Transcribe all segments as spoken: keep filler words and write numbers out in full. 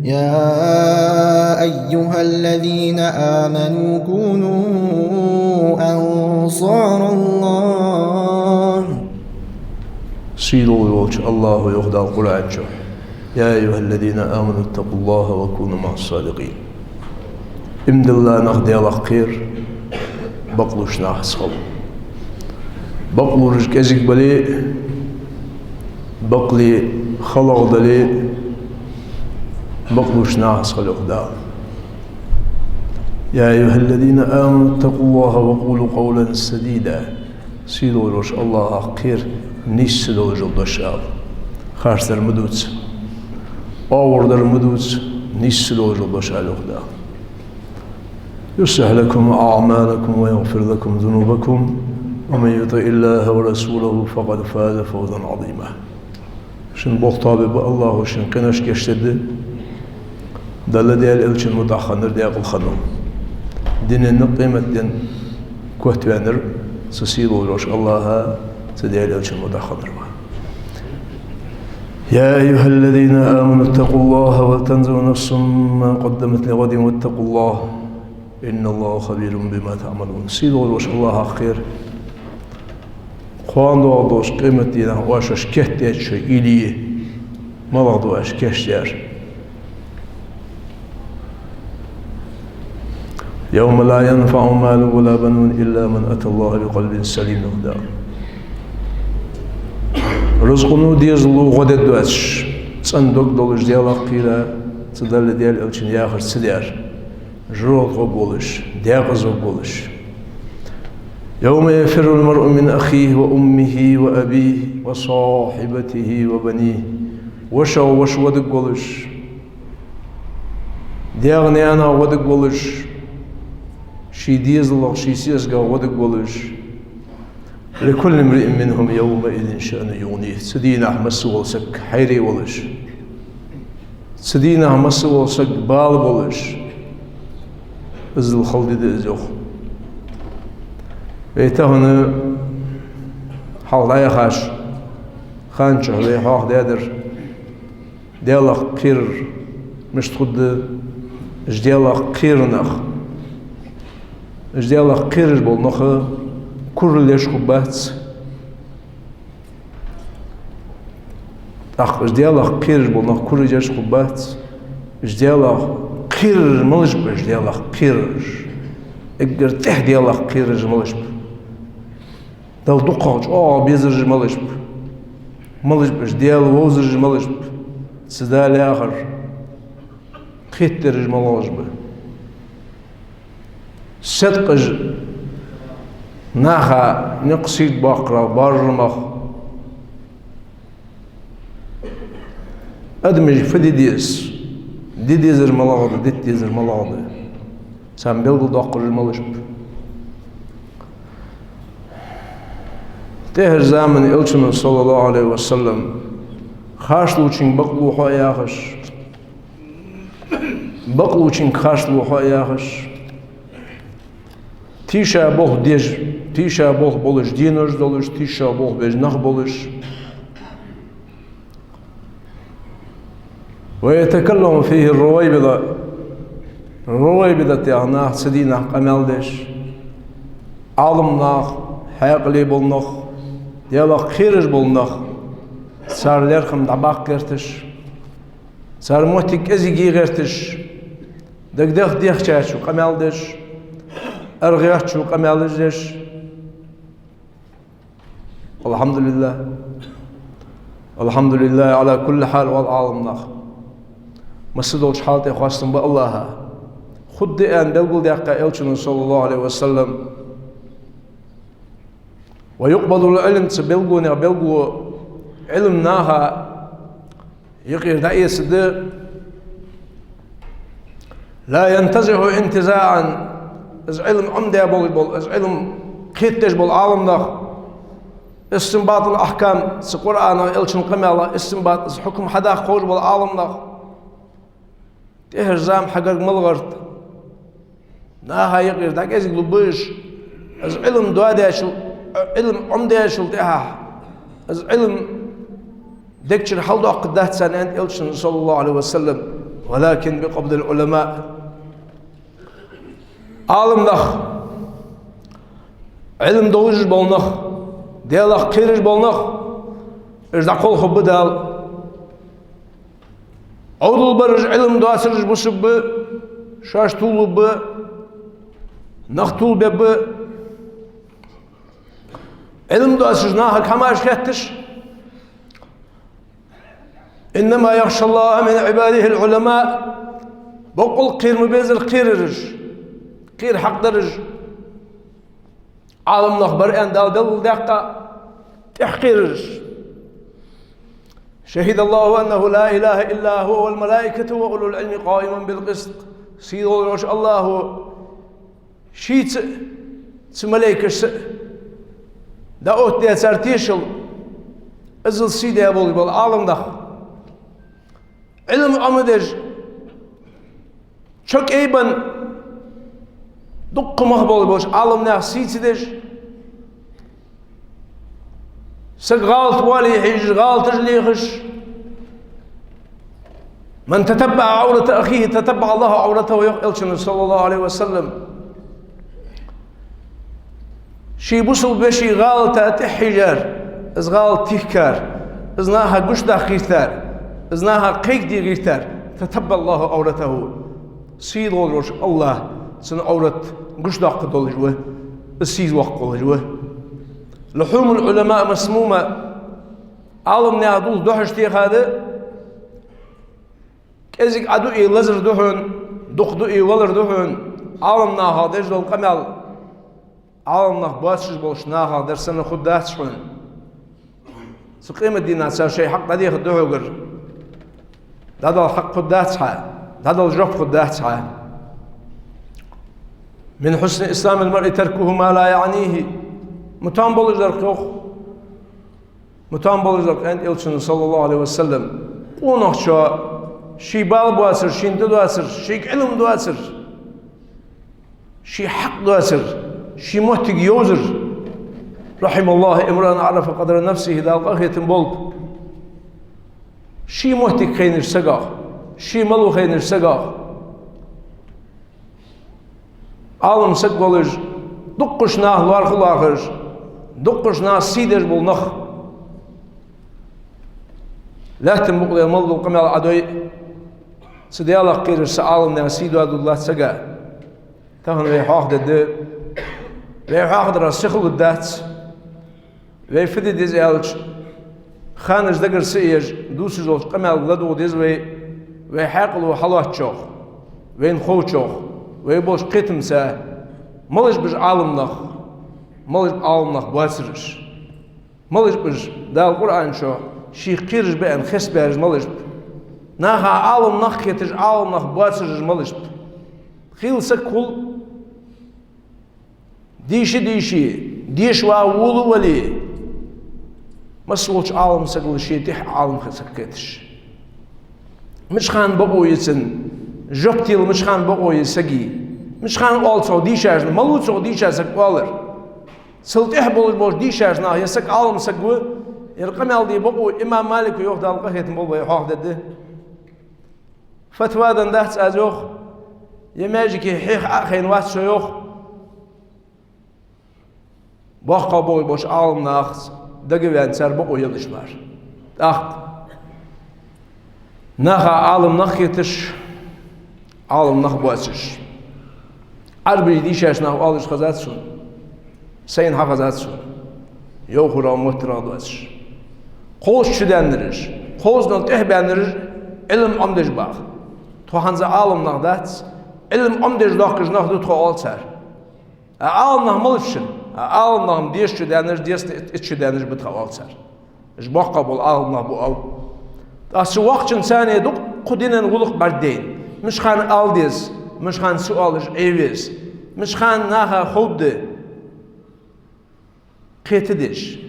يا أيها الذين آمنوا كونوا أنصار الله. Сийдолаш волча АллахӀа йоах Дала Къуръан чу: يا أيها الذين آمنوا اتقوا الله وكونوا مع الصادقين. Иман дилла нах, Даьлах кхера, бакълувш нахаца хила. Бакълувш кӀезига бале а, бакъле халагӀа дале а, бакълувш нахаца хила, йоах Дала. يا أيها الذين آمنوا اتقوا الله وقولوا قولا سديدا. Сийдолаш волча АллахӀах кхера, нийса долаш дола дош ала. Харцдар ма дувца, оагӀордар ма дувца, нийса долаш дола дош ала, йоах Дала. يصلح لكم أعمالكم ويغفر لكم ذنوبكم ومن يطع الله ورسوله فقد فاز فوزا عظيما. Шун болх тоабергба АллахӀо, шун къинош гешт дергда. Далла, Даьла Элчан мутӀахьа хиннар декъала хиннав. Дунен а къематден а котваьннар цу сийдолаш волча АллахӀа, цу Даьла Элчан мутӀахьа хиннар ва. يا أيها الذين آمنوا اتقوا الله ولتنظر نفس ما قدمت لغد واتقوا الله إن الله خبير بما تعملون. Сийдолаш волча АллахӀах кхера. Кхоана доагӀаш долча къематдийнахьа оаш шоаш кийчдаьча шоай уйле малагӀа да оаш кийчдаьр. يوم لا ينفع مال ولا بنون إلا من أتى الله بقلب سليم, йоах Дала. Рузкъано, дезало гӀо дергдоацаш, цӀена дог долаш, Даьлах кхийра, цу Далла, Даьла Элчано яхар ца дер, жожагӀате гӀоргволаш, декъаза гӀоргволаш. يوم يفر المرء من أخيه وأمه وأبيه وصاحبته وبنيه. ВошагӀа воша вадаргволаш, даьх-наьнах вадаргволаш, ший дезалах, ший сесагах вадаргволаш. لكل امرئ منهم يومئذ شأن يغنيه. Цу дийнахьа масса вола саг хьайра волаш, цу дийнахьа масса вола саг бала болаш, иззал хала ди да из, йоах. Вай тахан хьалха дӀаяхача хана чухь вай хьоахадаьдар Даьлах кхерар мишта хургда. Уж Даьлах кхера нах, уж Даьлах кхераш бола нах курал еш хургбац. ТӀаккха уж Даьлах кхераш бола нах курал еш хургбац. Уж Даьлах кхерараш малаш ба, уж Даьлах кхерараш? Эггара тӀех Даьлах кхерараш малаш ба? Далла дукхагӀа чӀоагӀа безараш малаш ба? Малаш ба уж Даьла вовзараш малаш ба? Цу Дала яхар кхетадераш малаш ба? Седкъаж, наха никъ сийрда боаккхарах боаржа нах, адамаша фу де деза, де дезар малагӀа да, дита дезар малагӀа да, царна белгалдоаккхараш малаш ба? ТӀехьарча заман Элчано, صلى الله عليه وسلم, харцлувчунга бакълув хьо а яхаш, бакълувчунга харцлув хьо а яхаш, тийша болх беш, тийша болх болаш денош долаш, тийша болх беш нах болаш. ويتكلم فيه الرويبضة. Равайбидат яха нах цу дийнахьа къамаьл деш, Ӏалам нах, хьаькъале бола нах, Даьлах кхераш бола нах, цар лерхӀам дӀабаккха гӀерташ, цар моттиг кӀезига е гӀерташ, дагадех дехачарчо къамаьл деш, аргӀа йоацачо къамаьлаш деш. الحمد لله. الحمد لله على كل حال, оал Ӏалам наха. Масса долча хьала тӀа хоастам ба АллахӀа. Хургда аьнна белгалдаьккха Элчано, صلى الله عليه وسلم. ويقبض العلم, цу белгалонех белгало, Ӏилма наха юкъера дӀаэцаргда. لا ينتزع انتزاعا, из Ӏилма Ӏомадаь болаш бола, из Ӏилма кхетадеш бола Ӏалам нах, استنباط الأحكام, цу Къуръанах, Элчан къамаьлах истинбат, из хьукам хьадаккха ховш бола Ӏалам нах. ТӀехьарча зама хьагарга мел гӀерта наха юкъера дӀакӀезига лургба уж, из Ӏилма доадаьчул, Ӏилма Ӏомадаьчул тӀехьагӀа, из Ӏилма дег чура хьалдоаккхаргдац царна, аьннад Элчано, صلى الله عليه وسلم. ولكن بقبض العلماء. Ӏалам нах, Ӏилма долаш бола нах, Даьлах кхераш бола нах, уж дӀакхалхаргба Дала. Ӏовдал бараш, Ӏилма доацараш бусаргба, шоаш тувларгба, нах тувлабергба. Ӏилма доацаш нахага хӀамаш хетташ, إنما يخشى الله من عباده العلماء. Боккъал кхера ма беззара кхерараш, кхера хьакъ дараш. Ӏалам нах бар аьнна Дала далил даьккха, тӀех кхерараш. شهد الله أنه لا إله إلا هو والملائكة وأولو العلم قائما بالقسط. Сийдолаш Аллахӏо шийца а, цу малейкашца а, да отта децар тешал, иззал сий де болаш бола Ӏалам нах, Ӏилма Ӏомаде дезаш, чо кӀайбан дукха мах болаш болча Ӏалам наьха сий ца деш, саг гӀалат вале хьежаш, гӀалаташ лехаш. من تتبع عورة أخيه تتبع الله عورته, йоах Элчано, صلى الله عليه وسلم. Ший бусалба веший гӀалата тӀехьа хьежар, из гӀалат тӀехьа кхар, из наха гучадаккха гӀертар, из наха кхайкаде гӀертар, تتبع الله عورته. Сийдолаш Аллахӏ цун Ӏоврат гучадаккха долаш ва, из сийдоаккха волаш ва. لحوم العلماء مسمومة. Ӏалам наьха дулх духьаш техад, кӀезига Ӏа дуи лазар да хьона, дукха дуи валар да хьона, Ӏалам наха деш дола къамаьл Ӏалам нах боацаш болча наха дар санна хургдац хьона. Цу къематдийнахьа цар шоай хьакъ дӀадехаргда хьогара. ДӀадала хьакъ хургдац хьа, дӀадала жоп хургдац хьа. من حسن إسلام المرء تركه ما لا يعنيه. Ма там болаш дар-кх, йоах. Ма там болаш дар-кх, аьннад Элчано, صلى الله عليه وسلم. Къонахчо ший бала боацар, шийна тӀадоацар, шийга Ӏилма доацар, ший хьакъ доацар, ший моттиг йовзар. رحم الله امرأ عرف قدر نفسه, Дала къахетам болба ший моттиг хайнача сагах, ший малав хайнача сагах. Ӏалам саг волаш, дуккхача наха лоархӀа лоархӀаш, дуккхача наха сий деш бола нах. Лаьттан букъа тӀа мел дола къамаьл Ӏа дой, цу Даьлах кхераш, цу Ӏалам наьха сий доадергдолац сага. Тахан вай хьоахадергда, вай хьоахадарах сихлургдац. Вай фу де деза аьлча, ханаш дагара ца еш, дувцаш долча къамаьлга ладувгӀа деза вай, вай хьаькъало хьалоацачох, вайна ховчох, вай болча кхетамца, малаш ба уж Ӏалам нах, малаш ба Ӏалам нах боацараш, малаш ба уж Дала Къуръан чу шийх кхераш ба аьнна хестабаьраш малаш ба, наха Ӏалам нах хеташ, Ӏалам нах боацараш малаш ба. Хийла саг хул, дийша-дийша, дешаш вола вале, массаволча Ӏалам сагал ше тӀехьа Ӏалам саг хеташ. Мича хана бокъо я цун, жоп тела мича хана бокъо я сага, мича хана оал цох дийшача наха, малав цох дийша саг оалар. Цул тӀехьа болаш болча дийшача наха ер саг Ӏалам саг ва, ер къамаьл де бокъо имам Малика, йоах, Дала къахетам болба, вай хьоахадергда. Фатва деннадац аз, йоах, е маьждиге хьеха Ӏо а хайнавац со, йоах. Боккхий болаш болча Ӏалам нахаца дагаваьнна цар бокъо елаш мара. ТӀаккха наха Ӏалам нах хеташ, Ӏалам нах боацаш. Ӏарбий дийшача наха оалаш хезад сона, сайна хьахезад сона, йовхарах, моттарах доацаш. Кхозза чу даьннараш, кхоуззанал тӀехьа баьннараш Ӏилма Ӏомадеш ба. Тхо хӀанз Ӏалам нах дац, Ӏилма Ӏомадеш доахкаш нах да тхо, оал цар. А Ӏалам нах малаш ба шун? А Ӏалам нах-м деза чу даьннараш, деза итт чу даьннараш ба тха, оал цар. Уж боккхий бола Ӏалам нах ба, оал. ТӀаккха цу воккхачунца царна дукха дина гӀулакх бӀаргадайна. Мича хана ала деза, мича хана ца оалаш Ӏе веза, мича хана наха ховргда кхетадеш.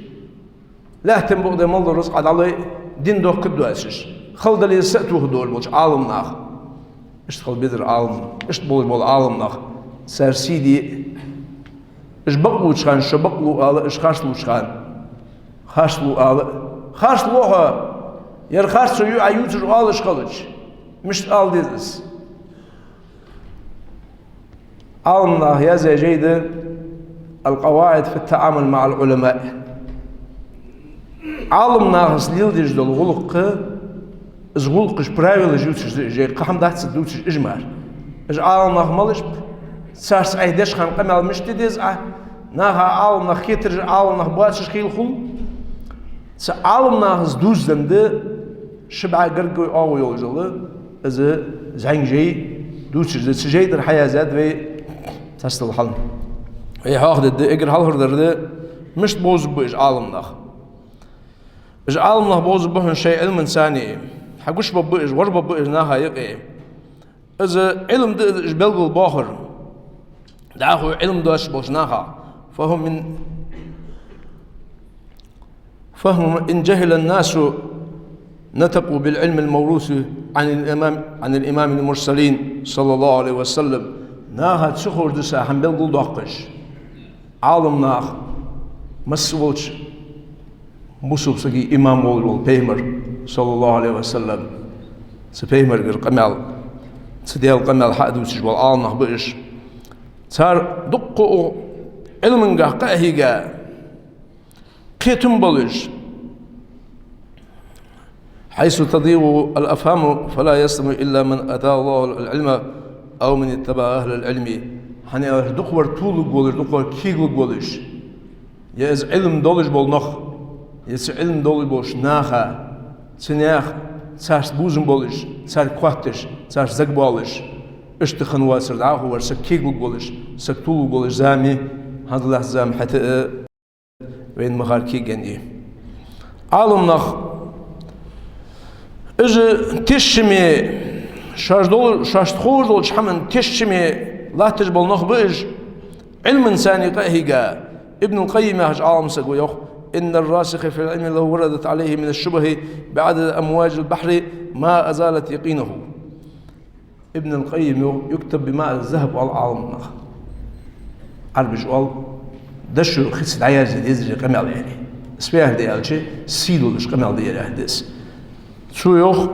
Лаьттан букъа тӀа мел дола рузкъа дӀалой, дин дохкаргдоацаш, хала дале а са а тохаргдолаш болча Ӏалам наха. Иштта хила безар Ӏалам, иштта болаш бола Ӏалам нах, цар сий де. Уж бакълувцача хана шо бакълув ала, уж харцлувцача хана харцлув ала. Харцлув хьо, ер харцо я Ӏа ювцаш оалаш хилча, Мишта ала деза из? Ӏаламнаха яздаь жай да «القواعد في التعامل مع العلماء». Ӏаламнахаца леладеш дола гӀулакх, из гӀулакхаш правилаш ювцаш да жай, кхы хӀама дац цу дувцаш уж мара. Уж Ӏаламнах малаш ба? Царца Ӏайха деш хинна къамаьл мишта де деза Ӏа? Наха Ӏаламнах хетараш Ӏаламнах боацаш хила хул. Цу Ӏаламнахаца дувзаденна да ши бӀаь гаргга оагӀув йолаш йола из зӀамига жай дувцаш да. Цу жай тӀара хьаяздаьд вай цхьаццадола хьал. Вай хьоахадергда, эггара хьалхардар да, мишта бовзаргба уж Ӏаламнах. Уж Ӏаламнах бовзаргба хьона шоай Ӏилманцара, хьагуш баргба уж, гӀор баргба уж наха юкъе. Из Ӏилма да из уж белгалбоахар. ДӀахо Ӏилма доацаш болча наха. فهم من، فهم إن جهل الناس نطقوا بالعلم الموروث عن الإمام، عن الإمام المرسلين صلى الله عليه وسلم. Наха ца ховш да из хӀама белгалдоаккхаш, Ӏаламнах, масса волча бусалба сага имам волаш вола Пайхамар, صلى الله عليه وسلم, цу Пайхамарагара къамаьл, цу Даьла къамаьл хьадувцаш бола Ӏаламнах ба уж. Цар дукха укх Ӏилмангахьа къахьийга, кхетам болаш. حيث تضيع الأفهام فلا يسلم إلا من أتاه الله العلم أو من اتبع أهل العلم. ХӀана аьлча дукхагӀбар тулларгволаш, дукхагӀбар кегалургволаш, е из Ӏилма долаш бола нах, е цу Ӏилма долаш болча наха, цу наьха, царца бувзам болаш, царга хоатташ, царца зага боалаш, иштта хинна воацар дӀахо вар саг кегалургволаш, саг туллургволаш зама, хӀанзалца зама хӀаьта а вайна ма харра кегий я. Ӏаламнах, уж тешаме, шоаш дола-, шоашта ховш долча хӀаман тешаме латташ бола нах ба уж, Ӏилманцара къахьийга. Ибн аль-Къаййим яхача Ӏаламсаго йоах: إن الراسخ في العلم لو وردت عليه من الشبه بعدد أمواج البحر ما أزالت يقينه. Ибн аль-Къаййима йоах: يكتب بماء الذهب, оал Ӏаламнаха. Ӏарбаша оал, дошо хица дӀаязъе дезаш къамаьл яр. Из фу яхилга да аьлча, сий долаш къамаьл да ер яхилга да из. Цо йоах,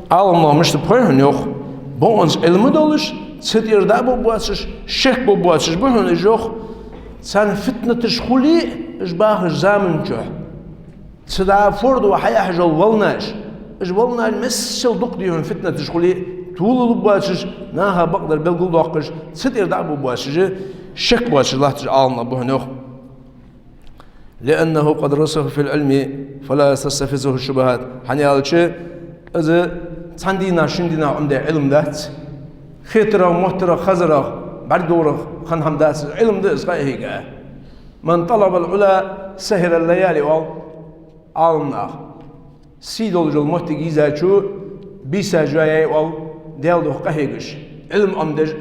Ӏаламнах мишта ба хьона йоах, бокъонца Ӏилма долаш, цу тӀера дӀа а бувш боацаш, шек бувш боацаш ба хьона уж йоах, царна фитнаташ хуле а, уж бахача заман чухь. Цу дӀа фордо хьаяхьаш йола волнаш, уж волнаш мел дукха дий хьона фитнаташ хуле а, тулалургбоацаш, наха бакъдар белгалдоаккхаш, цу тӀера дӀа а бувш боацаш, шек боацаш латташ Ӏаламнах ба хьона йоах. لأنه قد رسخ في العلم فلا تستفزه الشبهات. ХӀана аьлча, из цхьан дийнахьа, шин дийнахьа Ӏомадаь Ӏилма дац. Хетарах, моттарах, хазарах, бӀаргадовларах хинна хӀама дац из, Ӏилма да из къахьийга. من طلب العلا سهر الليالي, оал Ӏаламнаха. Сий долаш йола моттиг йизачо бийса жоаяьй, оал, Даьла духьа къахьегаш. Ӏилма Ӏомадеш,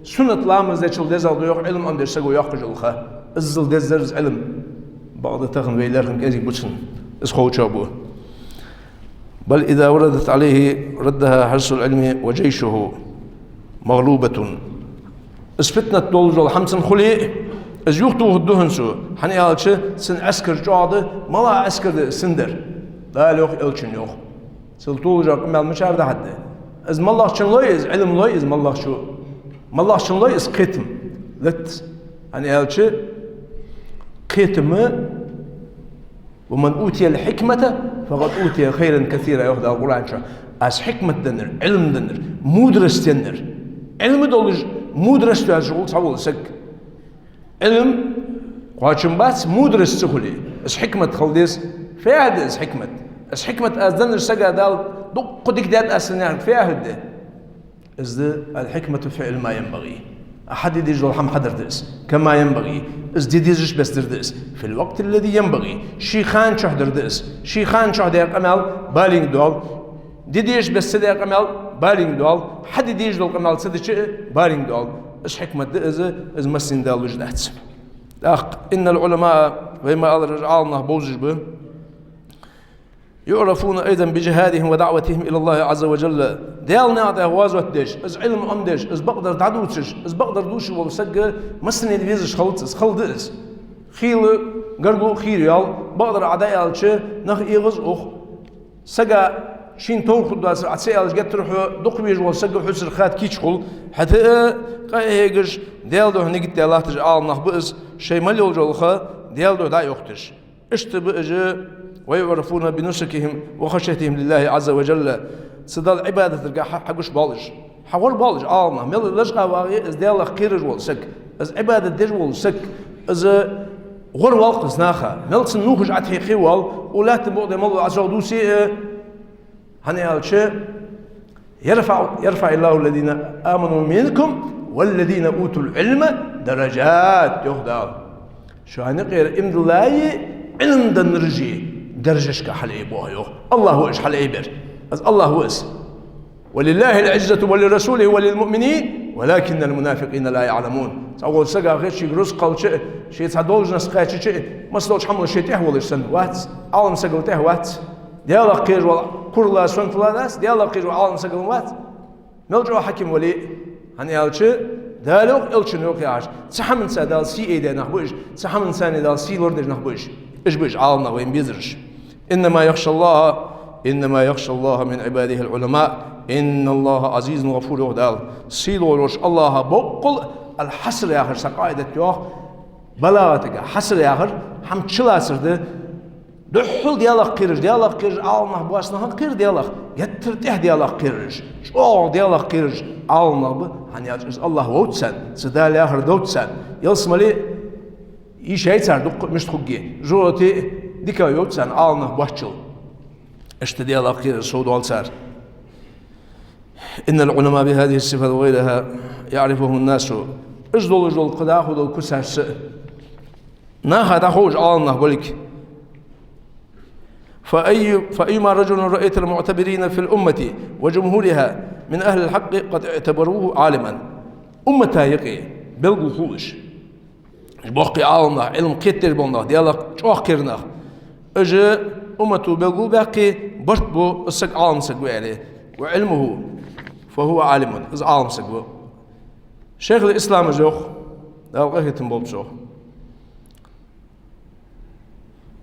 суннат ламаз дечул дезагӀа да йоах Ӏилма Ӏомадеш саго йоаккхаш йола ха. Иззал деза дар из Ӏилма. Бакъда тахан вай лерхӀам кӀезига ба цун, из ховчоа ба. بل إذا وردت عليه ردها حرص العلم وجيشه مغلوبة. Из фитнат долаш дола хӀама цунна хуле а, из юхатохаргда хьона цо, хӀана аьлча цун Ӏаскар чӀоагӀа да, малагӀа Ӏаскар да из цун дар. Дала йоах, Элчано йоах. Цул толаш къамаьл мичара да хьа да? Из малагӀчунна лой из, Ӏилма лой из малагӀчо. МалагӀчунна лой из кхетам. Латт. ХӀана аьлча кхетам, ومن أوتي الحكمة فقد أوتي خيرا كثيرا, йоах Дала Къуръан чу. Аз хьикмат деннар, Ӏилма деннар, мудрость деннар. Ӏилма долаш, мудрость йоацаш хул цхьавола саг. Ӏилма кхоачам бац, мудрость ца хуле. Из хьикмат хила деза. Фу яхилга да из хьикмат? Из хьикмат аз деннар сага Дала дукха дика даьд аз санна яхилга фу яхилга да? Из да الحكمة فعل ما ينبغي. Хьаде дезаш дола хӀама хьадар да из. كما ينبغي. Из де дезача беса дар да из. في الوقت الذي ينبغي. Ший хана чухь дар да из. Ший хана чухь даь къамаьл балийна доал. Де дезача беса ца даь къамаьл балийна доал. Хьаде дезаш дола къамаьл ца дича а балийна доал. Из хьикмат да из, из массанена Дала луш дац. ТӀаккха إن العلماء, вай ма аллара, Ӏаламнах бовзаш ба. يعرفون أيضا بجهادهم ودعوتهم إلى الله عز وجل. Даьла наькъа тӀа гӀазот деш, из Ӏилма Ӏомадеш, из бакъдар дӀадувцаш, из бакъдар дувцаш вола саг массанена везаш хилац из, хала да из. Хийла гаргало хийра йоал, бакъдар Ӏа дӀааьлча, нах эгӀаз ух. Сага Шийна товр хургдоацар Ӏа ца аьлча, геттара хьо дукха везаш вола саг ва, хьоцара хатта кийча хул. ХӀаьта а къа а хьегаш, Даьла духьа нигат даь латташ Ӏаламнах ба из, шоай мел йолча гӀулакха Даьла духьа дӀа а йохийташ. Иштта ба уж: «ويعرفون بنسكهم وخشيتهم لله عز وجل». Цу Далла Ӏибадатагахьа хьагуш боал уж. Хьагуш боал уж Ӏаламнах. Мел лачкъа вагӀе из Даьлах кхераш вола саг, из Ӏибадат деш вола саг, из гӀор воал-кх из наха. Мел цунна нувхаш Ӏотехе воал, укх лаьттан букъа тӀа мел вола Ӏа сох дувце а, хӀана аьлча: «يرفع، يرفع الله الذين آمنوا منكم والذين أوتوا العلم درجات», йоах Дала. Шоана юкъера иман диллари, Ӏилма деннари даржашка хьалъайбу, йоах. АллахӀ ва уж хьалъайбер. Из АллахӀ ва из. «ولله العزة ولرسوله وللمؤمنين ولكن المنافقين لا يعلمون». ЦӀагӀа волча сага хет шийга рузкъа хилча а, ше цхьа должность кхаьчача а, массадолча хӀамал ше тӀехвалаш санна вац, Ӏалам сагал тӀехьа вац. Даьлах кхераш вола курал, сонтал дац, Даьлах кхераш вола Ӏалам сагал вац. Мел чӀоагӀа хьаким вале а, хӀана аьлча, Дала йоах, Элчано йоах яхаш, цу хӀаманца Дала сий айдеш нах ба уж, цу хӀаманца Дала сий лорадеш нах ба уж. Уж ба уж Ӏаламнах вайна безараш. «إنما يخشى الله، إنما يخشى الله من عباده العلماء، إن الله عزيز غفور», йоах Дала. Сий лорадеш АллахӀах боккъал, ал-хьаср яхар цхьа къаӀидат йоах балагӀатага. Хьаср яхар хӀама чулацар да. Духхьал Даьлах кхераш, Даьлах кхераш Ӏаламнах боацаш нах кхер Даьлах, геттара тӀех Даьлах кхераш, чӀоагӀа Даьлах кхераш Ӏаламнах ба, хӀана аьлча из АллахӀ вовз царна, цу Дала яхар довз царна. Ялсмале йиш яц цар дукха мишта хургья, жожагӀате дика йовз царна Ӏаламнах боацачул. Иштта Даьлах кхераш совдоал цар. «إن العلماء بهذه الصفات وغيرها يعرفهم الناس». Уж долаш дола кхы дӀахо дола куцаш са а наха дӀахо уж Ӏаламнах болга. «فأي، فأيما رجل رأيت المعتبرين في الأمة وجمهورها من أهل الحق قد اعتبروه عالما». Уммата юкъе белгалхулаш, уж боккхий Ӏаламнах, Ӏилма кхетадеш бола нах, Даьлах чӀоагӀа кхераш нах, уж уммато белгалбаьккхе, барт бу из саг Ӏалам саг ва аьле. «وعلمه فهو عالم», из Ӏалам саг ва. Шайхул-Ислам из йоах, Дала къахетам болба цох: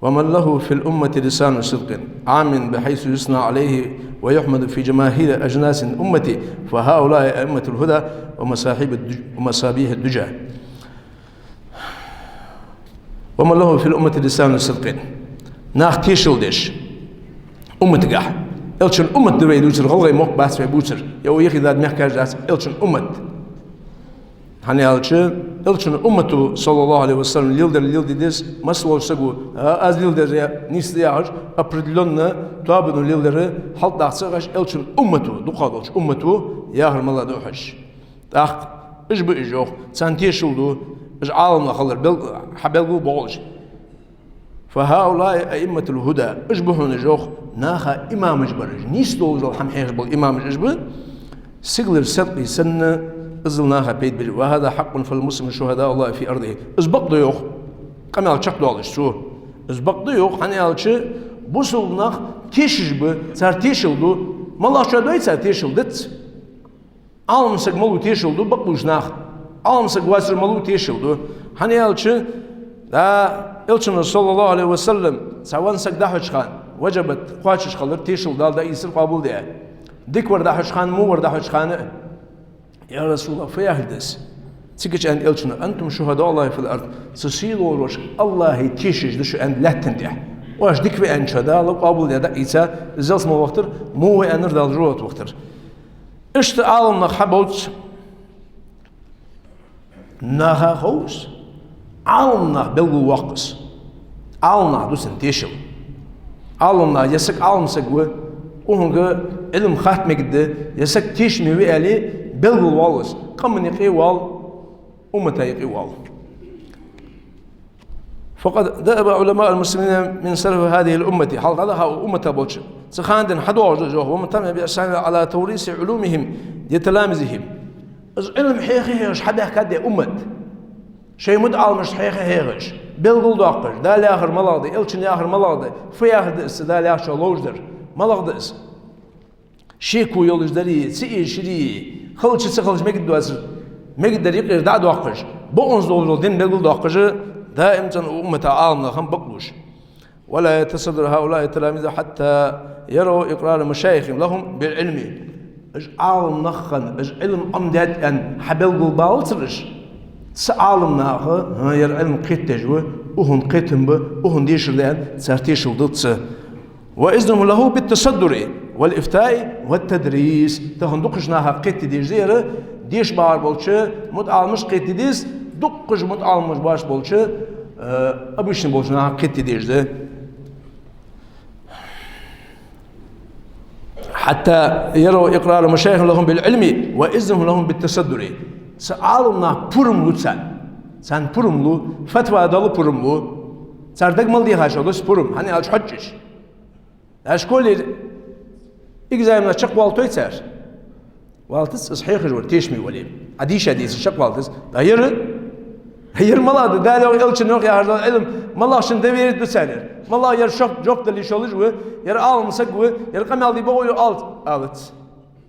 «ومن له في الأمة لسان صدق عام بحيث يثنى عليه ويحمد في جماهير أجناس الأمة، فهؤلاء أئمة الهدى ومصاحب الدج-، ومصابيح الدجى». «ومن له في الأمة لسان صدق». Нах тешал деш умматагахьа. Элчан уммат да вай дувцар, гӀалгӀай мохк бац вай бувцар, е укх юхе дола мехкаш дац, Элчан уммат. ХӀана аьлча, Элчан уммато, صلى الله عليه وسلم, леладер леладе деза, масса волча саго, а, аз леладер нийса да яхаш, определённо тоабано леладер хьалтӀадаккха ца гӀаш, Элчан уммато, дукхагӀдолча уммато яхар малагӀа да хьожаш. ТӀаккха уж ба уж, йоах, царна тешал ду, уж Ӏаламнах хилар бел-, хьабелгалбоалаш. «فهؤلاء أئمة الهدى». Уж ба хьона уж, йоах, наха имамаш бар уж. Нийса долаш дола хӀама хьехаш бола имамаш уж ба. Сигалара седкъий санна, иззал наха пайда беш. «وهذا حق فالمسلمون شهداء الله في أرضه». Из бакъ да, йоах, къамаьл чакхдоалаш цо. Из бакъ да, йоах, хӀана аьлча, бусалба нах тешаш ба, цар тешал ду. МоллагӀчоа дой цар тешал? Дац. Ӏалам саг малув тешал ду бакълувча наха. Ӏалам саг воацар малув тешал ду. ХӀана аьлча, да, Элчано, صلى الله عليه وسلم, цхьа венна саг дӀахьоча хана, ваджабат кхоачаш хилар, тешал Дала дӀаийцар, къоабалдаьд. Дика вар дӀахьоча хана, во вар дӀахьоча хана а. «يا رسول الله, фу яхилга да из?» Цигача аьннад Элчано: «أنتم شهداء الله في الأرض». Цу сийлахьча АллахӀа тешаш да шо, аьннад, лаьттан тӀа. Оаш дика ва аьнначоа Дала къоабалдаь дӀаийцад, из ялсмала вахийтар, во ва аьннар Дала жожагӀате вахийтар. Иштта Ӏаламнах хьабовз, наха ховш, Ӏаламнах белгалвоаккх из. Ӏаламнах ду царна тешал. Ӏаламнах, ер саг Ӏалам саг ва, укхунга Ӏилма хатта мегаргда, ер саг тешаме ва аьле, белгалвоал из, къаман юкъе воал, уммата юкъе воал. «فقد دأب علماء المسلمين من سلف هذه الأمة». Хьалха дӀадахача уммата болча, цу хана денз хьадоагӀаш да уж, йоах: «ومن تمم بإحسانهم على توريث علومهم لتلامذتهم». Из Ӏилма хьеха-хьехаш хьабаьхкад ер уммат. Шоай мутаӀаламашта хьеха-хьехаш, белгалдоаккхаш, Дала яхар малагӀа да, Элчано яхар малагӀа да, фу яхар да из цу Дала яхачох ловш дар, малагӀа да из. Шеко йолаш дарий, ца эшарий, хилча ца хилча мегаргдоацар, мегаргдар юкъера дӀа а доаккхаш, бокъонца долаш дола дин белгалдоаккхаш, даим цӀена укх уммата Ӏаламнаха бакълувш. ولا يتصدر هؤلاء التلاميذ حتى يروا إقرار مشايخهم لهم بالعلم. Уж Ӏалам нах хинна, уж Ӏилма Ӏомадаьд аьнна хьабелгалбалацар уж. Цу Ӏалам наха, хӀа, ер Ӏилма кхетадеш ва, укхунна кхетам ба, укхунна дешар да аьнна, цар тешал дилац. وإذنهم له بالتصدر والإفتاء والتدريس. Тахан дукхача наха кхетаде деза ер, деша багӀаш болча мутаӀаламаша кхетаде деза, дукхача мутаӀаламаш боацаш болча, э, обычный болча наха кхетаде деза ер. حتى يروا إقرار مشايخهم لهم بالعلم وإذنهم لهم بالتصدر. Цу Ӏалам наха пурам лу царна. Царна пурам лу, фатва дала пурам лу. Цар дага мел дехаш долаш пурам, хӀана аьлча хьожаш. Аш школера экзаменаш чакхвалийтой цар? Валийтац, из хьехаш вар тешаме вале. Ӏа дийша дезаш чакхвалийтац. ТӀаккха ер, ер малагӀа да, Дала йоах, Элчано йоах яхаш дола Ӏилма, малагӀчунна доверить ду цар ер? МалагӀа ер шоп-, жоп дала йиш йолаш ва, ер Ӏалам саг ва, ер къамаьл де бокъо я аьлча, алац.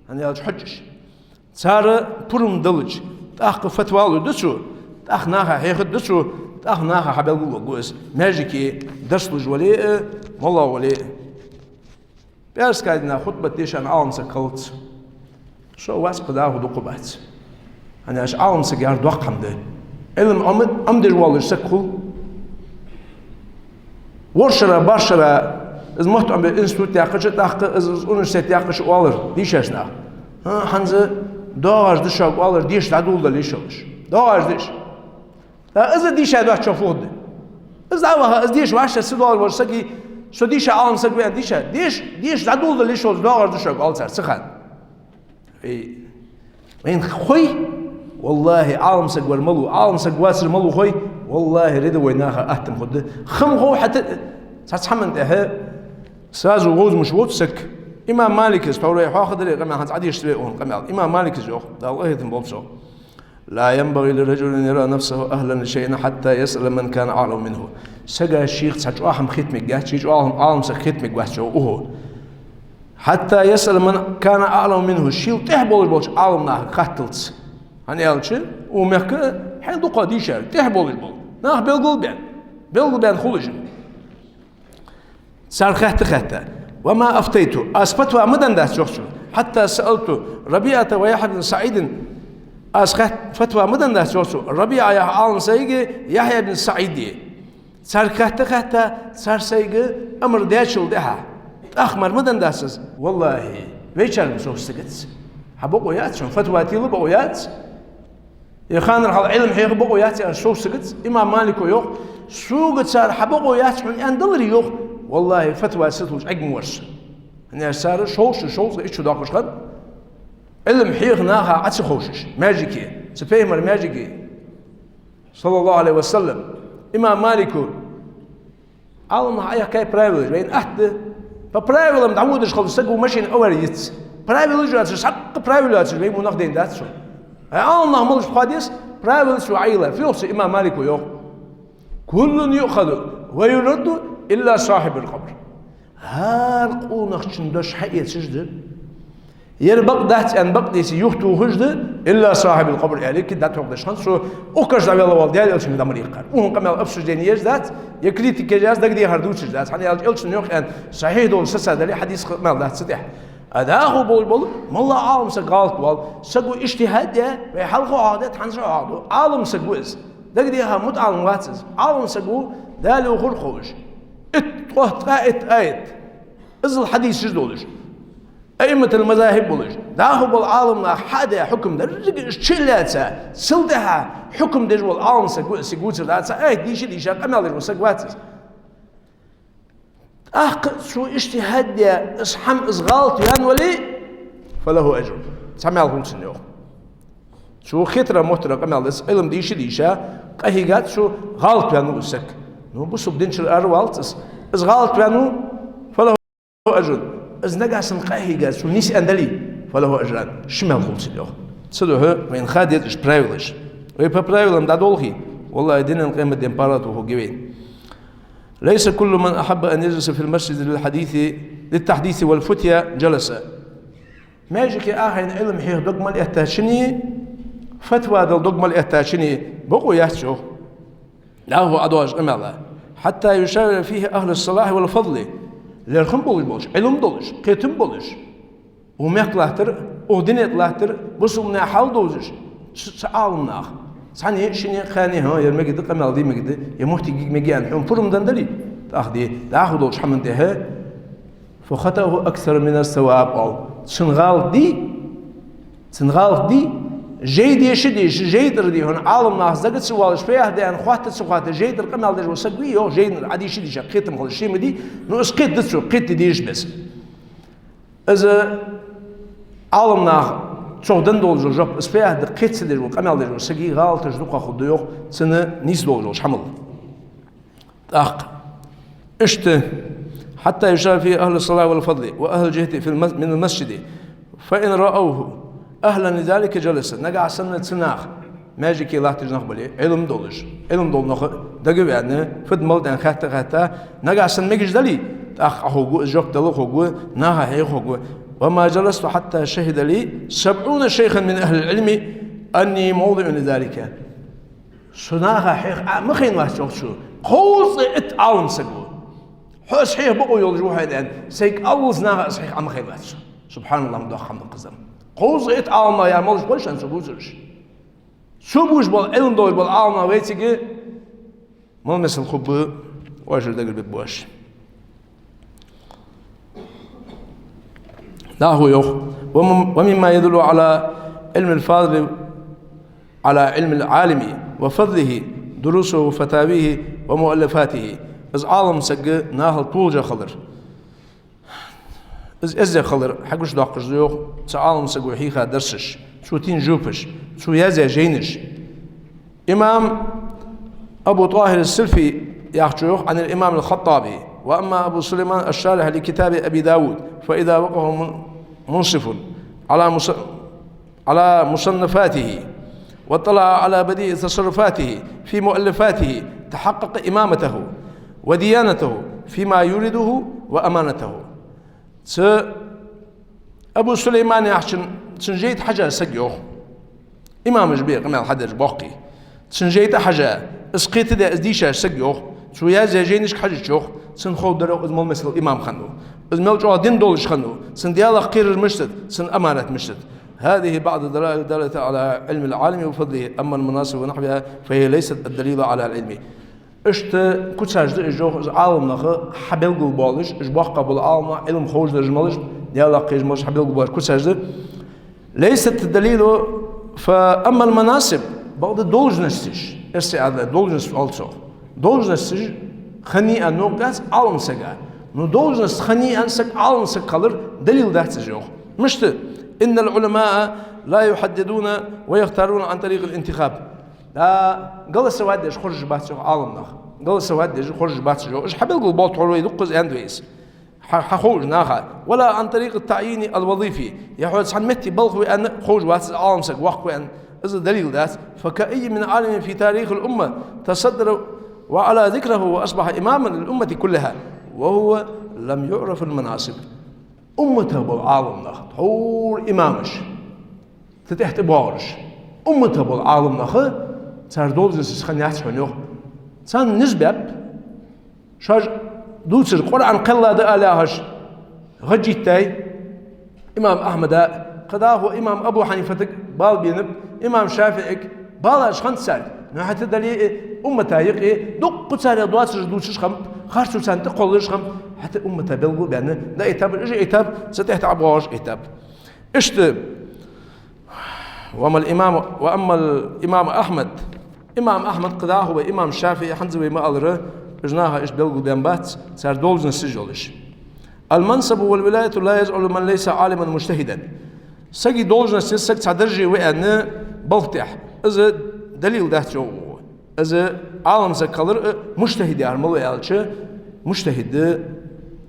ХӀана аьлча хьожаш. Цар пурам далча, тӀаккха фатва лургда цо, тӀаккха наха хьехаргда цо, тӀаккха наха хьабелгалваргва из. Маьждиге дарс луш вале а, моллагӀа вале а. ПӀаьраска дийнахьа хутбат деш Ӏалам саг хилац. Со а вац, кхы дӀахо дукха бац. ХӀана аьлча Ӏалам саг яхар доккха хӀама да. Ӏилма Ӏома-, Ӏомадеш воаллаш саг хул. ВорхӀ шера, бархӀ шера из мотт Ӏомабе институт яьккхача, тӀаккха из, из университет яьккхача оалар дийшача наха: «ХӀа, хӀанз доагӀаш да шуга», оалар, деша дӀадоладала йиш йолаш. ДоагӀаш да уж. ТӀаккха из дийша доацачоа фу хургда? Из дӀаваха, из деша вӀашагӀ са доагӀаш волча сага: «Со дийша Ӏалам саг ва», аьнна, дийша. Деша, деша дӀадоладала йиш йолаш доагӀаш да шуга, оал цар цу хана. Эй, вайна хой, валлахӀи, Ӏалам саг вар малув, Ӏалам саг вацар малув хой, валлахӀи, рядовой наха атта хургда. Хам хов хьата, цхьацца хӀаман тӀехьа сразу вовзамаш воаца саг. Имам Малика, из тхьовра вай хьоахадаьдар къамаьл, хӀанз Ӏодешаргда вай укхун къамаьл. Имам Малика йоах, Дала къахетам болба цох: «لا ينبغي لرجل أن يرى نفسه أهلا لشيء حتى يسأل من كان أعلم منه». Сага шийх цхьа чӀоагӀа хӀама хетамегаций, чӀоагӀа Ӏалам саг хетамегвац, йоах, укхо. «حتى يسأل من كان أعلم منه», шийла тӀехьа болаш болча Ӏалам нахага хатталца. ХӀана аьлча, укх мехка хьайна дукха дийшар, тӀехьа болаш бола нах белгалбаьнна, белгалбаьнна хул уж. Цар хаьтта-хаьтта: «وما أفتيت», аз фатва ма деннадац, йоах цо, «حتى سألت ربيعة ويحيى بن سعيد», аз хаьт-, фатва ма деннадац, йоах цо, РабиӀа яхача Ӏалам саега, Яхья бин СаӀиде. Царга хаьтта-хаьтта, цар сайга амар даьчул тӀехьагӀа, тӀаккха мара ма деннадац аз. ВаллахӀи, вайчарга сов сагац. Хьа бокъо яц хьона, фатва тела бокъо яц. Е ханара хьалха Ӏилма хьеха бокъо яц аьнна сов сагац. Имам Малика йоах: «Сога цар хьа бокъо яц хьона аьнна даларе, йоах, валлахӀи, фатва сатувсаш Ӏергма вар со». ХӀана аьлча цар шовзткъа, шовзткъа итт шу доаккхаш хиннад Ӏилма хьеха наха Ӏо ца ховшаш маьждиге, цу Пайхамара маьждиге, صلى الله عليه وسلم. Имам Малика: «Ӏалам нах Ӏояхкай правилаш, вайна атта да. По правилам дӀаводаш хилча саго машина аварий йиц. Правилаш йоацаш, цхьаккха правила йоацаш вай мо нах дайна дац хьона. Ай, Ӏалам нах малаш ба хьадис, правилаш цо Ӏойилла». Фу йоах цу имам Малика, йоах: «كل يؤخذ ويرد إلا صاحب القبر». ХӀара къонахчун дош хьаэцаш да. Ер бакъ дац аьнна, бакъдийца юхатохаш да, «إلا صاحب القبر», аьле, кхы дӀатохадеш хиннад цо, укхаза дӀавелла вола Даьла Элчанга дӀа мара иккхар. Укхун къамаьл обсуждени еш дац, е критика еш дац, дагадехар дувцаш дац. ХӀана аьлча Элчано йоах аьнна сахьихь дола сацадале хьадис, къамаьл дац цу тӀа. А дӀахо болаш бола, моллагӀа Ӏалам саг гӀалат вал, саго иджтихӀад даь, вай хьалха хьоахадаьд, хӀанз а хьоахаду. Ӏалам саг ва из. Дагадеха мутаӀалим вац из. Ӏалам саг ва, Дала йоахар ховш. Итт ткъо, ткъаь итт аят. Иззал хьадисаш долаш. Аимматул мазахиб болаш. ДӀахо бола Ӏалам нах хьа а даь хьукам деррига уж чу а лаьца, цул тӀехьагӀа хьукам деш вола Ӏалам саг ва из, саг вувцар дац, цхьа аят дийша, дийша къамаьл деш вола саг вац из. ТӀаккха цо иджтихӀад даь, из хӀама, из гӀалат ваьнна вале, فله أجر. Цхьа маьл хул цунна, йоах. Цо хетара-моттара къамаьл дац, Ӏилма дийша, дийша, къахьийгад цо, гӀалат ваьннав из саг. Ну, бусалба динчура аравалац из. Из гӀалат ваьннав, فله أجر. Из нагахьа санна къахьийгад цо, нийса аьнна дале, فله أجران. Ши маьл хул цунна, йоах. Цудухьа вайна ха деза уж правилаш. Вай по правилам дӀадолхе, валлахӀи, дунен, къематден паргӀато хургья вайна. ليس كل من أحب أن يجلس في المسجد للحديث، للتحديث والفتيا جلس. Маьждиге Ӏохайна Ӏилма хьеха дог мел эттачунна, фатва дала дог мел эттачунна бокъо яц, йоах. ДӀахо ӀодоагӀаш къамаьла. حتى يشاور فيه أهل الصلاح والفضل. ЛерхӀам болаш болаш, Ӏилма долаш, кхетам болаш, укх мехка латтар, укх дина тӀа латтар, бусалба наьха хьал довзаш, ц-, цхьа Ӏалам нах. Цхьанне, шинне, кхаьнне, хӀа, ер мегаргда, къамаьл де мегаргда, е муфтийга мегаргда аьнна хьона пурам денна дале, тӀаккха де, дӀахо долча хӀаман тӀехьа, فخطأه أكثر من الصواب, оал. Цун гӀалат дий, цун гӀалат дий, жай деша а деша, жай тӀара дий хьона, Ӏалам нах зага ца воалаш, фу яхар да аьнна, хатта а ца хатта, жай тӀара къамаьл деш вола саг вий, йоах, жай тӀара Ӏодеша а деша, кхетам хилаш ше ма дий, ну, из кхетадац цо, кхетаде дезаш беса. Из Ӏалам наха цох денна долаш дола жоп, из фу яхар да кхета ца деш вола, къамаьл деш вола сага гӀалаташ дукха хургда, йоах, цунна нийса долаш долча хӀамал. ТӀаккха иштта, حتى يشاور فيه أهل الصلاح والفضل وأهل الجهة في المس-، من المسجد، فإن رأوه أهلا لذلك جلس. Нагахьа санна цу наха, маьждиге латташ нах бале, Ӏилма долаш, Ӏилма дола нах дагаваьнна, фуд-малад аьнна хаьтта-хаьтта, нагахьа санна мегаш дале, тӀаккха Ӏоховргва, из жоп дала ховргва, наха хьеха ховргва. وما جلست حتى شهد لي سبعون شيخا من أهل العلم أني موضع لذلك. Со наха хьеха Ӏо ма хайнавац, йоах цо, кховзткъеи итт Ӏалам саг ва. Хьо аз хьеха бокъо йолаш ва хьо аьнна, сайга аллалца наха аз хьеха Ӏо ма хайнавац со. СубхьаналлахӀ, ма доккха хӀама да-кх из. Кховзткъеи итт Ӏалам нах яр малаш ба шоана цо бувцараш? Цо бувцаш бола, Ӏилма долаш бола Ӏалам нах вайцига мел мисал хургба, оаш дагара бергба оаш. ДӀахо йоах: ومم-، ومما يدل على علم الفاضل، على علم العالم وفضله دروسه وفتاويه ومؤلفاته. Из Ӏалам саг нахал толаш хилар, из эздел хилар хьагучадоаккхаш да, йоах, цу Ӏалам саго хьийха дарсаш, цо тенна жопаш, цо язъяь жайнаш. Имам Абу ТӀахӀир ас-Силфи яхачо йоах: عن الإمام الخطابي: وأما أبو سليمان الشارح لكتاب أبي داود فإذا وقفه من-، منصف على مص-، على مصنفاته واطلع على بديع تصرفاته في مؤلفاته تحقق إمامته وديانته فيما يورده وأمانته. Цу Абу Сулайман яхачун, цун жай тӀа хьежа саг, йоах. Имамаш бе къамаьл хьадеш боккхий. Цун жай тӀа хьежа, из кхетадаь, из дийша саг, йоах. Цо язъяь жайнашка хьежача, йоах, цунна ховргдар, йоах, из мел мисал имам хиннав, из мел чӀоагӀа дин долаш хиннав, цун Даьлах кхерар мишта да, цун аманат мишта да. هذه بعض الدلائل الدالة على علم العالم وفضله، أما المناصب ونحوها فهي ليست الدليل على العلم. Иштта куцаш да уж, йоах, из Ӏалам нах хьабелгалбоалаш, уж боккха бола Ӏалам нах, Ӏилма ховш дараш малаш, Даьлах кхераш малаш хьабелгалбоалаш куцаш да. ليست الدليل، فأما المناصب, бакъда должносташ, эрсий аьлча должность оал цох. Должносташ хиннай аьнна новкъа дац Ӏалам сага. Ну, должность хиннай аьнна саг Ӏалам саг хилар далил дац из, йоах. Мишта? إن العلماء لا يحددون ويختارون عن طريق الانتخاب. Да, голосовать деш хоржаш бац, йоах, Ӏалам нах. Голосовать деш хоржаш бац, йоах. Уж хьабелгалбоал тхьовра вай, дуккхаза аьннад вай из. Хьа-, хьаховш наха. ولا عن طريق التعيين الوظيفي. Е хьо цхьан метте балха ва аьнна ховш вац из Ӏалам саг, воккха ва аьнна. Из далил дац. فكأي من عالم في تاريخ الأمة تصدر وعلا ذكره وأصبح إماما للأمة كلها وهو لم يعرف المناصب. Уммата бола Ӏалам нах, тхьовра имамаш, цу тӀехьа тӀабоагӀараш, уммата бола Ӏалам нах, цар должносташ хиннаяц хьона, йоах. Царна низ баьб, шоаш дувцар Къуръан кхелла да ала яхаш, гӀаж йиттай имам Ахьмада, кхы дӀахо имам Абу Хьанифатага бала бенаб, имам ШафиӀига, балаш хиннад царга. Ну, хӀаьта дале а, уммата юкъе дуккха царех доацараш дувцаш хиннаб, харцо царна тӀакхоллаш хиннаб, хӀаьта уммата белгалбаьнна, да итаб, уж итаб, цу тӀехьа тӀабоагӀаш итаб. Иштта, وأما الإمام، وأما الإمام أحمد، имам Ахьмад, кхы дӀахо вай имам ШафиӀи, хӀанз вай ма аллара, уж наха иштта белгалбаьнна бац, цар должносташ йолаш. المنصب والولاية لا يزعل من ليس عالما مجتهدا. Сага должность, саг цхьа дарже ва аьнна балха тӀехьа, из далил дац, йоах. Из Ӏалам саг хилар а мужтахӀид яхар малув аьлча, мужтахӀид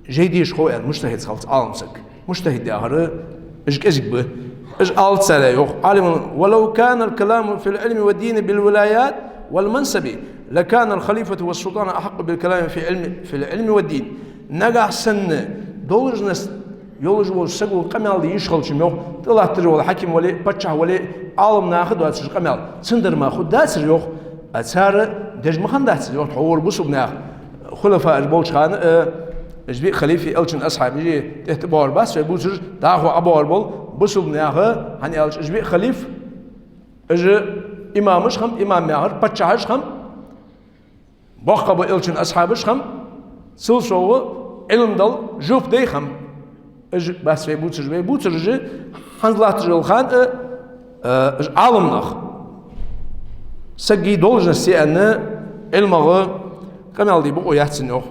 жай деша хов аьнна, мужтахӀид хилац Ӏалам саг. МужтахӀид яхар уж кӀезига ба. Уж алац царех, йоах, عالم ولو كان الكلام في العلم والدين بالولاية والمنصب لكان الخليفة والسلطان أحق بالكلام في العلم، في العلم والدين. Нагахьа санна должность йолаш волча саго къамаьл де йиш хилча, йоах, тӀалатташ вола хьаким вале а, паччахь вале а, Ӏалам наха доацаш къамаьл цундар мара хургдацар, йоах, а цар деш ма хиннадац из, йоах, тхьовра бусалба наха. Хулафа уж болча хана, э, уж биъ халифа, элчан асхьабаш, тӀехьа тӀабоагӀар бац вай бувцараш, дӀахо ӀобоагӀар бола бусалба наьха, хӀана аьлча уж биъ халифа, уж имамаш хиннаб, имам яхар паччахьаш хиннаб, боккха ба элчан асхьабаш хиннаб, цул совгӀа Ӏилма дала жоп дай хиннаб. Уж бац вай бувцараш, вай бувцараш хӀанз латташ йола хана, э, э, уж Ӏаламнах. Сага должность е аьнна, Ӏилмага къамаьл де бокъо яц цунна, йоах.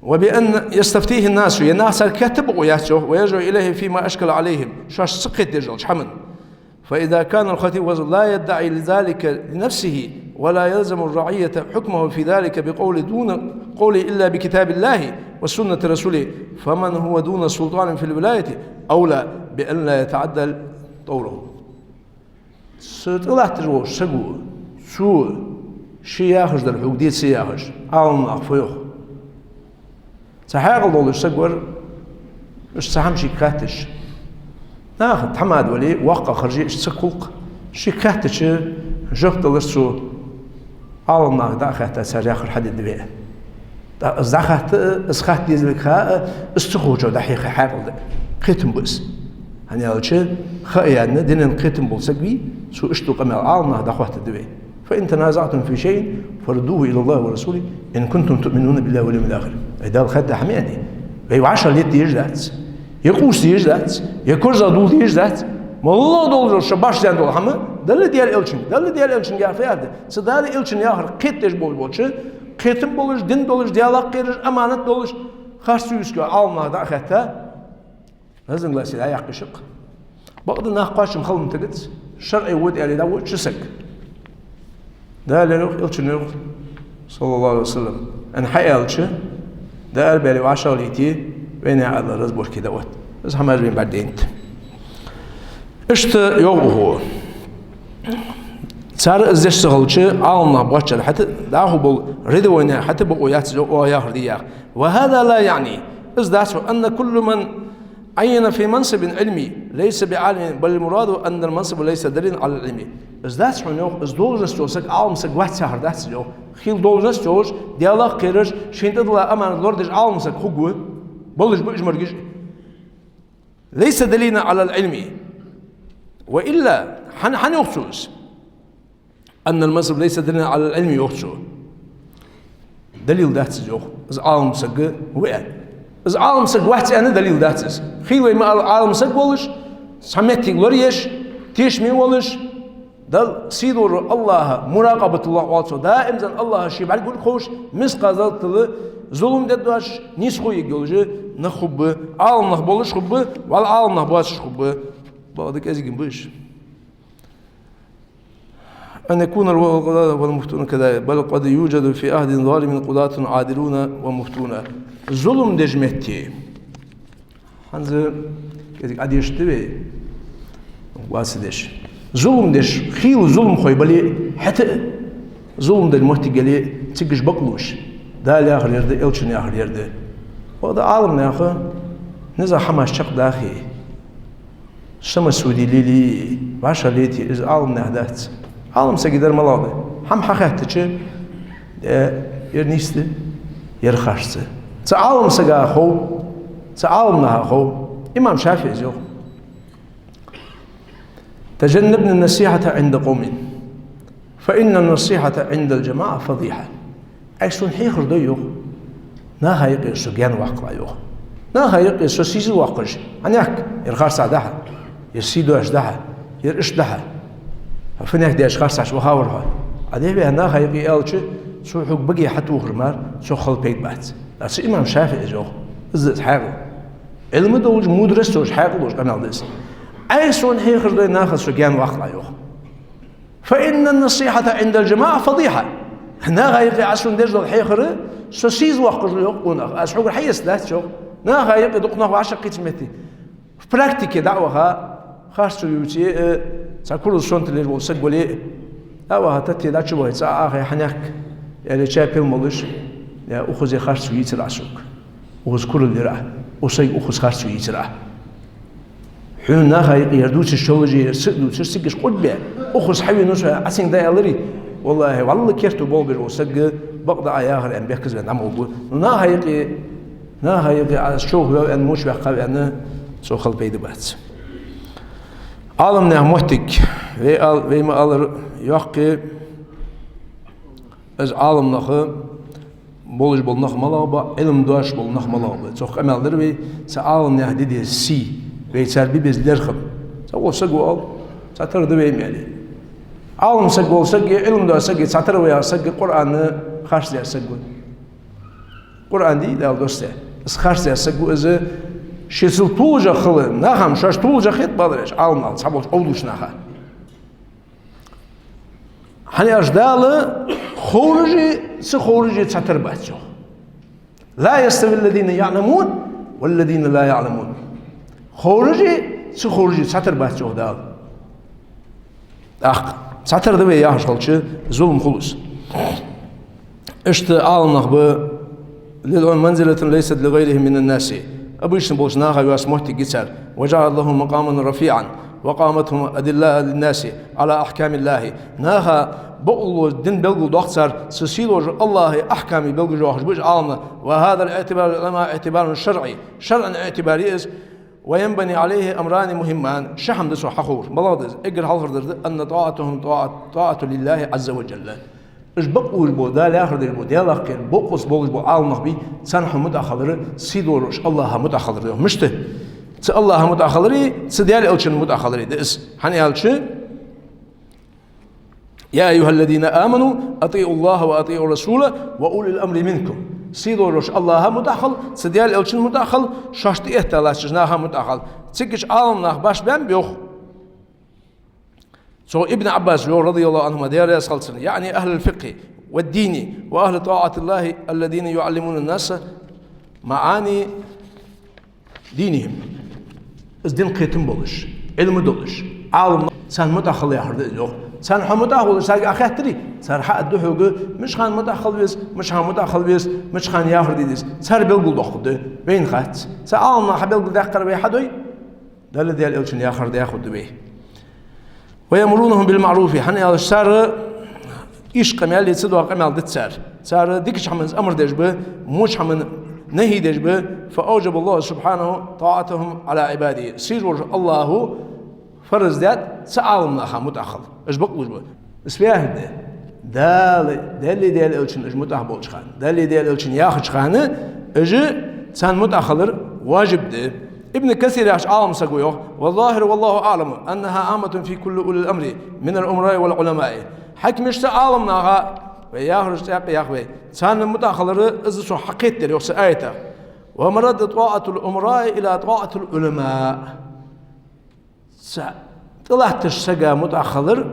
وبأن يستفتيه الناس, е наха царга кхетта бокъо яц, йоах, ويرجع إليه فيما أشكل عليهم, шоашта ца кхетадеш долча хӀаман. فإذا كان الخطيب لا يدعي ذلك لنفسه ولا يلزم الرعية حكمه في ذلك بقول دون قول إلا بكتاب الله وسنة رسوله، فمن هو دون سلطان في الولاية أولى بأن لا يتعدى دوره. Цу тӀа латташ волча саго, цо ше яхаш дар хьога де ца яхаш, Ӏаламнаха фу йоах? Цхьа хьаькъал долаш саг вар, уж цхьа хӀама шийга хаьттача, наха тхьамада вале, воккха харжа, уж ца кхулкх, шийга хаьттача жоп далар цо, Ӏаламнаха дӀа а хаьтта, цар яхар хьадергда вай. ТӀаккха из дӀахатта а, из хатта дезалга ха а, из ца ховчоа дӀахьеха хьаькъал да. Кхетам ба из. ХӀана аьлча, ха а яьнна, динан кхетам бола саг вий, цо иштта къамаьл Ӏаламнаха дӀахоттаргда вай. فإن تنازعتم في شيء فردوه إلى الله ورسوله إن كنتم تؤمنون بالله واليوم الآخر. Ай, Дала хаьдда хӀама аьнна, вай вӀашагӀлетта дезаш дац, е къувса дезаш дац, е корзагӀдувла дезаш дац. МоллагӀа долаш дола шо башха зен дола хӀама Далла, Даьла элчанга, Далла, Даьла элчанга яхар фу яхар да? Цу Дала, элчан яхар кхетадеш болаш болча, кхетам болаш, дин долаш, Даьлах кхераш, аманат долаш, харц вуйско Ӏаламнаха дӀа а хаьтта, разногласие дӀаяккха йиш я-кх. Бакъда нах кхоачам хала ма тигац, шарӀе вода аьле дӀавода ши саг. Дала йоах, элчано йоах, صلى الله عليه وسلم, аьнна хьааьлча, дӀаарабаьле вӀашагӀлийте, вайнаьха аьлар, разборке дӀаотт. Из хӀамаш вайна бӀаргадайнад. Иштта йоах укхо. Цар из деш ца хилча, Ӏаламнах боацачар хьатӀа, дӀахо бола рядовой наьха хьатӀа бокъо яц из, оаха яхар де яха. وهذا لا يعني, из дац хьона, أن كل من عين في منصب علمي ليس بعالم، بل المراد أن المنصب ليس دليلا على العلم. Из дац хьона, йоах, из должность йола саг Ӏалам саг вац яхар дац из, йоах. Хийла должность йолаш, Даьлах кхераш, шийна тӀадилла аманат лорадеш Ӏалам саг хургва, болаш ба уж моргаш. ليس دليلا على العلم. وإلا, хӀана, хӀана йоах цо из? أن المنصب ليس دليلا على العلم, йоах цо. Далил дац из, йоах, из Ӏалам саг ва аьнна. Из Ӏалам саг вац аьнна далил дац из. Хийла вай ма аллара, Ӏалам саг волаш, цхьа моттиг лораеш, тешаме волаш, Далла сийдолча АллахӀа муракъабатуллахӀ оал цох, даим зан АллахӀа ший бӀаргагургховш, мискъал зарратал зулам дергдоацаш, нийсхо ергйолаш нах хургба, Ӏаламнах болаш хургба, валлахӀи, Ӏаламнах боацаш хургба. Бакъда кӀезига ба уж. أن يكون القضاة والمفتون كذلك، بل قد يوجد في عهد ظالم قضاة عادلون ومفتون. Зулам деш метте. ХӀанз кӀезига Ӏодешаргда вай, вац деш. Зулам деш, хийла зуламхой бале, хӀаьта а зулам деш моттиг яле, цига уж бакълувш. Дала яхар ер да, элчано яхар ер да. Бакъда Ӏаламнаха низа хӀамаш чакхдахе, самосудие лелае, вӀашагӀлете, из Ӏаламнаьха дац. Ӏалам сага дар малагӀа да? ХӀама хьахаьттача, э, ер нийса да, ер харц да. Цу Ӏалам сага хов, цу Ӏаламнаха хов. Имам ШафиӀийс йоах: تجنبن النصيحة عند قوم، فإن النصيحة عند الجماعة فضيحة. Ӏайха сона хьехар дой, йоах, наха юкъера со гаьна ваккхалахь, йоах. Наха юкъера со сийсаз воаккхаш, хьанехк, ер харцахьа да хьа, ер сий доацаш да хьа, ер иштта да хьа. Хьо фанехк деш харцахьа вахавар хьо. Ӏа дехьаваьнна наха юкъе аьлча, цо хьога баге хьатохар мара, цох хала пайда бац. Ткъа цу имам ШафиӀийс йоах, из да из хьаькъал. Ӏилма долаш, мудрость долаш, хьаькъал долаш къамаьл да из. Ӏайха сона хьехар дой, наха со гаьна ваккхалахь, йоах. فإن النصيحة عند الجماعة فضيحة. Наха юкъе Ӏа сона деш дола хьехар, со сийсаз воаккхаш ва, йоах, къонах. Аз хьогара хьаэцаргдац, йоах. Наха юкъе дукха нах вӀашагӀкхийца метте. В практике дӀа а ваха, харцо ювце, э, цхьа курал сонталуш вола саг вале а, дӀа а ваха, тӀатте дӀачу вахе, цӀа а Ӏохайе, хьанехк, е чай-пиво молаш, е укхаза харцо йийцар Ӏа сога. Укхаза курал йир Ӏа, укх сага укхаза харцо йийцар Ӏа. Хьона наха юкъе ер дувцаш, шоллаш, ер ца дувцаш, цига уж къурд бе, укхаза хьавена со, Ӏа цунга дӀааьлар, валлахӀи, валла керто болх беш вола саг Бакъда Ӏа яхар аьнна бехказа ваьнна дӀа ма вугу. Наха юкъе, наха юкъе Ӏа човхаваьв аьнна, мочаваьккхав аьнна, цо хала пайда бац. Ӏаламнаьха моттиг, вай ал-, вай ма аллара, йоккхий, из Ӏаламнах болаш бола нах малагӀа ба, Ӏилма доацаш бола нах малагӀа ба. Цох къамаьл дир вай, цу Ӏаламнаьха де деза сий, вай цар бе беза лерхӀам. Цхьавола саг ва оал, цхьатарра да вай ма аьлий. Ӏалам саг вола саги, Ӏилма дола саги, цхьатарра ва яха саг Къуръан харцдаь саг ва. Къуръан дий, Дала доссадаь. Из харцдаь саг ва из, шийцал тулжа хила, наха-м шоаш тулжа хет балараш, Ӏаламнаха, цхьаболча Ӏовдалча наха. ХӀана аьлча Дала ховраши ца ховраши цхьатарра бац йоах. لا يستوي الذين يعلمون والذين لا يعلمون. Ховраши ца ховраши цхьатарра бац йоах Дала. ТӀаккха цхьатарра да вай яхаш хилча, зулам хул из. Иштта Ӏаламнах ба, للعلماء منزلة ليست لغيرهم من الناس. Обычно болча наха йоаца моттиг я цар. وجعل لهم مقاما رفيعا وأقامتهم أدلاء للناس على أحكام الله. Наха бакъдолаш дин белгалдоаккх цар, цу сийдолча АллахӀа ахькамаш белгалйоахаш ба уж Ӏаламнах. وهذا الاعتبار للعلماء اعتبار شرعي. ШарӀан иӀтибар я из. وينبني عليه أمران مهمان. Ши хӀама да цох хьаховр. МалагӀа да из? Эггара хьалхардар да: أن طاعتهم طاعة، طاعة لله عز وجل. Уж бакъдолаш бола, Дала яхар деш бола, Даьлах кхераш, боккъалца болаш бола Ӏаламнах бий, царна хьо мутӀахь хилар, сийдолча АллахӀа мутӀахь хилар да. Мишта? Цу АллахӀа мутӀахь хилари, цу Даьла Элчанна мутӀахь хилари да из. ХӀана аьлча: يا أيها الذين آمنوا أطيعوا الله وأطيعوا الرسول وأولي الأمر منكم. Сийдолча АллахӀа мутӀахь хила, цу Даьла Элчанна мутӀахь хила, шоашта тӀехьа латтача наха мутӀахь хила. Цига Ӏаламнах башха баьннаб йоах. Цо Ибн Ӏаббаса йоах, رضي الله عنهما, Даьла раьза хилва царна, يعني أهل الفقه والدين وأهل طاعة الله الذين يعلمون الناس معاني دينهم. Из дина кхетам болаш, Ӏилма долаш, Ӏаламнах, царна мутӀахь хила яхар да из йоах. Царна хьо мутӀахь волаш, царга Ӏа хаьттаре, цар хьаоаларгда хьога, мишта хана мутӀахь хила веза, мишта хана мутӀахь хила веза, мишта хана яхар де деза. Цар белгалдоаккхаргда, вайна хац. Цу Ӏаламнаха белгалдаьккхар вай хьадой, Далла, Даьла Элчан яхар даьккхаргда вай. ويأمرونهم بالمعروف, хӀана аьлча цар иштта къамаьл, ца доагӀа къамаьл дац цар. Цар дикача хӀаманца амар деш ба, воча хӀаманна нахьи деш ба. فأوجب الله سبحانه طاعتهم على عباده. Сийдолча АллахӀа фарз даьд цу Ӏаламнаха мутӀахь хила. Уж бакъдолаш ба. Из фу яхилга да? Дала, Даьлеи Даьла Элчанна уж мутӀахь болча хана, Даьлеи Даьла Элчанна яхача хана, уж царна мутӀахь хилар важиб да. Ибн Касир яхача Ӏаламсаго йоах: والظاهر والله أعلم أنها عامة في كل أولي الأمر من الأمراء والعلماء. Хьакимашца, Ӏаламнаха, вай яхараш цӀаккха яха вай, царна мутӀахь хилар из цох хьакхетадар йоах цу аятах. ومرد طاعة الأمراء إلى طاعة العلماء. Цу тӀалаттача сага мутӀахь хилар,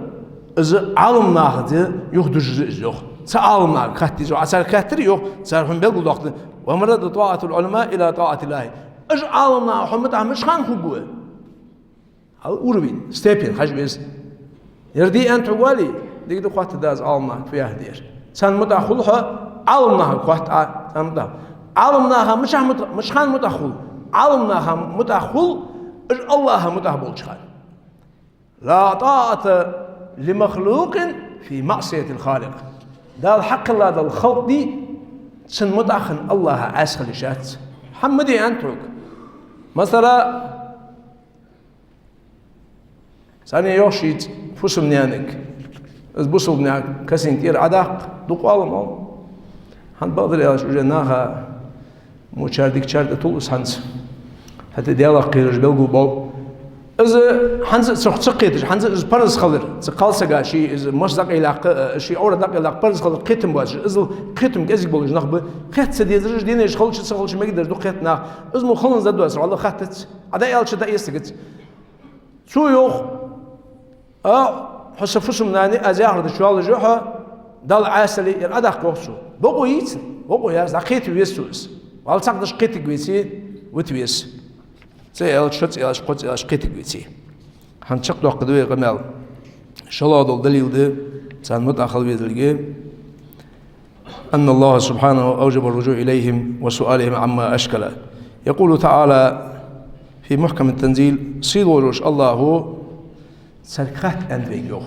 из Ӏаламнаха де юхадужаш да из йоах. Цу Ӏаламнаха хатта из йоах, Ӏа царга хаьттаре йоах, цар хьона белгалдоаккхаргда. ومرد طاعة العلماء إلى طاعة الله. Уж Ӏаламнаха хьо мутӀахь мишта хана хургва? Хьал уровень, степень хьажа веза. Ер де аьннад хьога вале, дика да хоаттаргда аз Ӏаламнаха фу яхар да ер. Царна мутӀахь хул хьо, Ӏаламнахага хоатта Ӏа, царна мутӀахь. Ӏаламнаха мишта мутӀа-, мишта хана мутӀахь хул? Ӏаламнаха мутӀахь хул, уж АллахӀа мутӀахь болча хана. لا طاعة لمخلوق في معصية الخالق. Дала хьакхелла дола халкъ дий, цунна мутӀахь хинна АллахӀа Ӏаьса хила йиш яц. ХӀама ма де аьннад хьога. Масала, цхьанне йоах шийца фусам-наьнага, из бусалба наьха касийна тӀера Ӏодаккха, дукха оал-м оал. ХӀана бакъдар аьлча, уже наха мочар дикачар тӀатул из хӀанз. ХӀаьта Даьлах кхераш белгалбоал. Из хӀанз а цох ца кхеташ, хӀанз а из параз хилар, цу кхалсага ший из мос дӀакъайлаккха, ший Ӏоврат дӀакъайлаккха параз хилар кхетам боацаш, иззал кхетам кӀезига болаш нах ба. Кхетта ца дезараш, денаш хилча, ца хилча мегаргдараш да кхетта нах. Из мо хиланза доацар, валлахӀи, хаттац. Ӏа дӀааьлча дӀаэцаргдац. Цо йоах: а, хьо са фусам-нана я, аз яхар дича йоаллаш я хьо, Далла Ӏаьсале, ер Ӏодаккха, йоах цо. Бокъо йий цун? Бокъо яц, дӀакхета веза цо из. Валлахӏи, цхьаккха деш кхетаргвеце, вита веза. Цхьа аьлча, шозза аьлча, кхозза аьлча кхетаргвеце. ХӀанз чакхдоаккхаргда вай къамаьл. ШоллагӀа дола далил да царна мутӀахь хила везалга. أن الله سبحانه أوجب الرجوع إليهم وسؤالهم عما أشكل. يقول تعالى في محكم التنزيل, сийдолаш АллахӀа царга хатта аьннад вайга, йоах.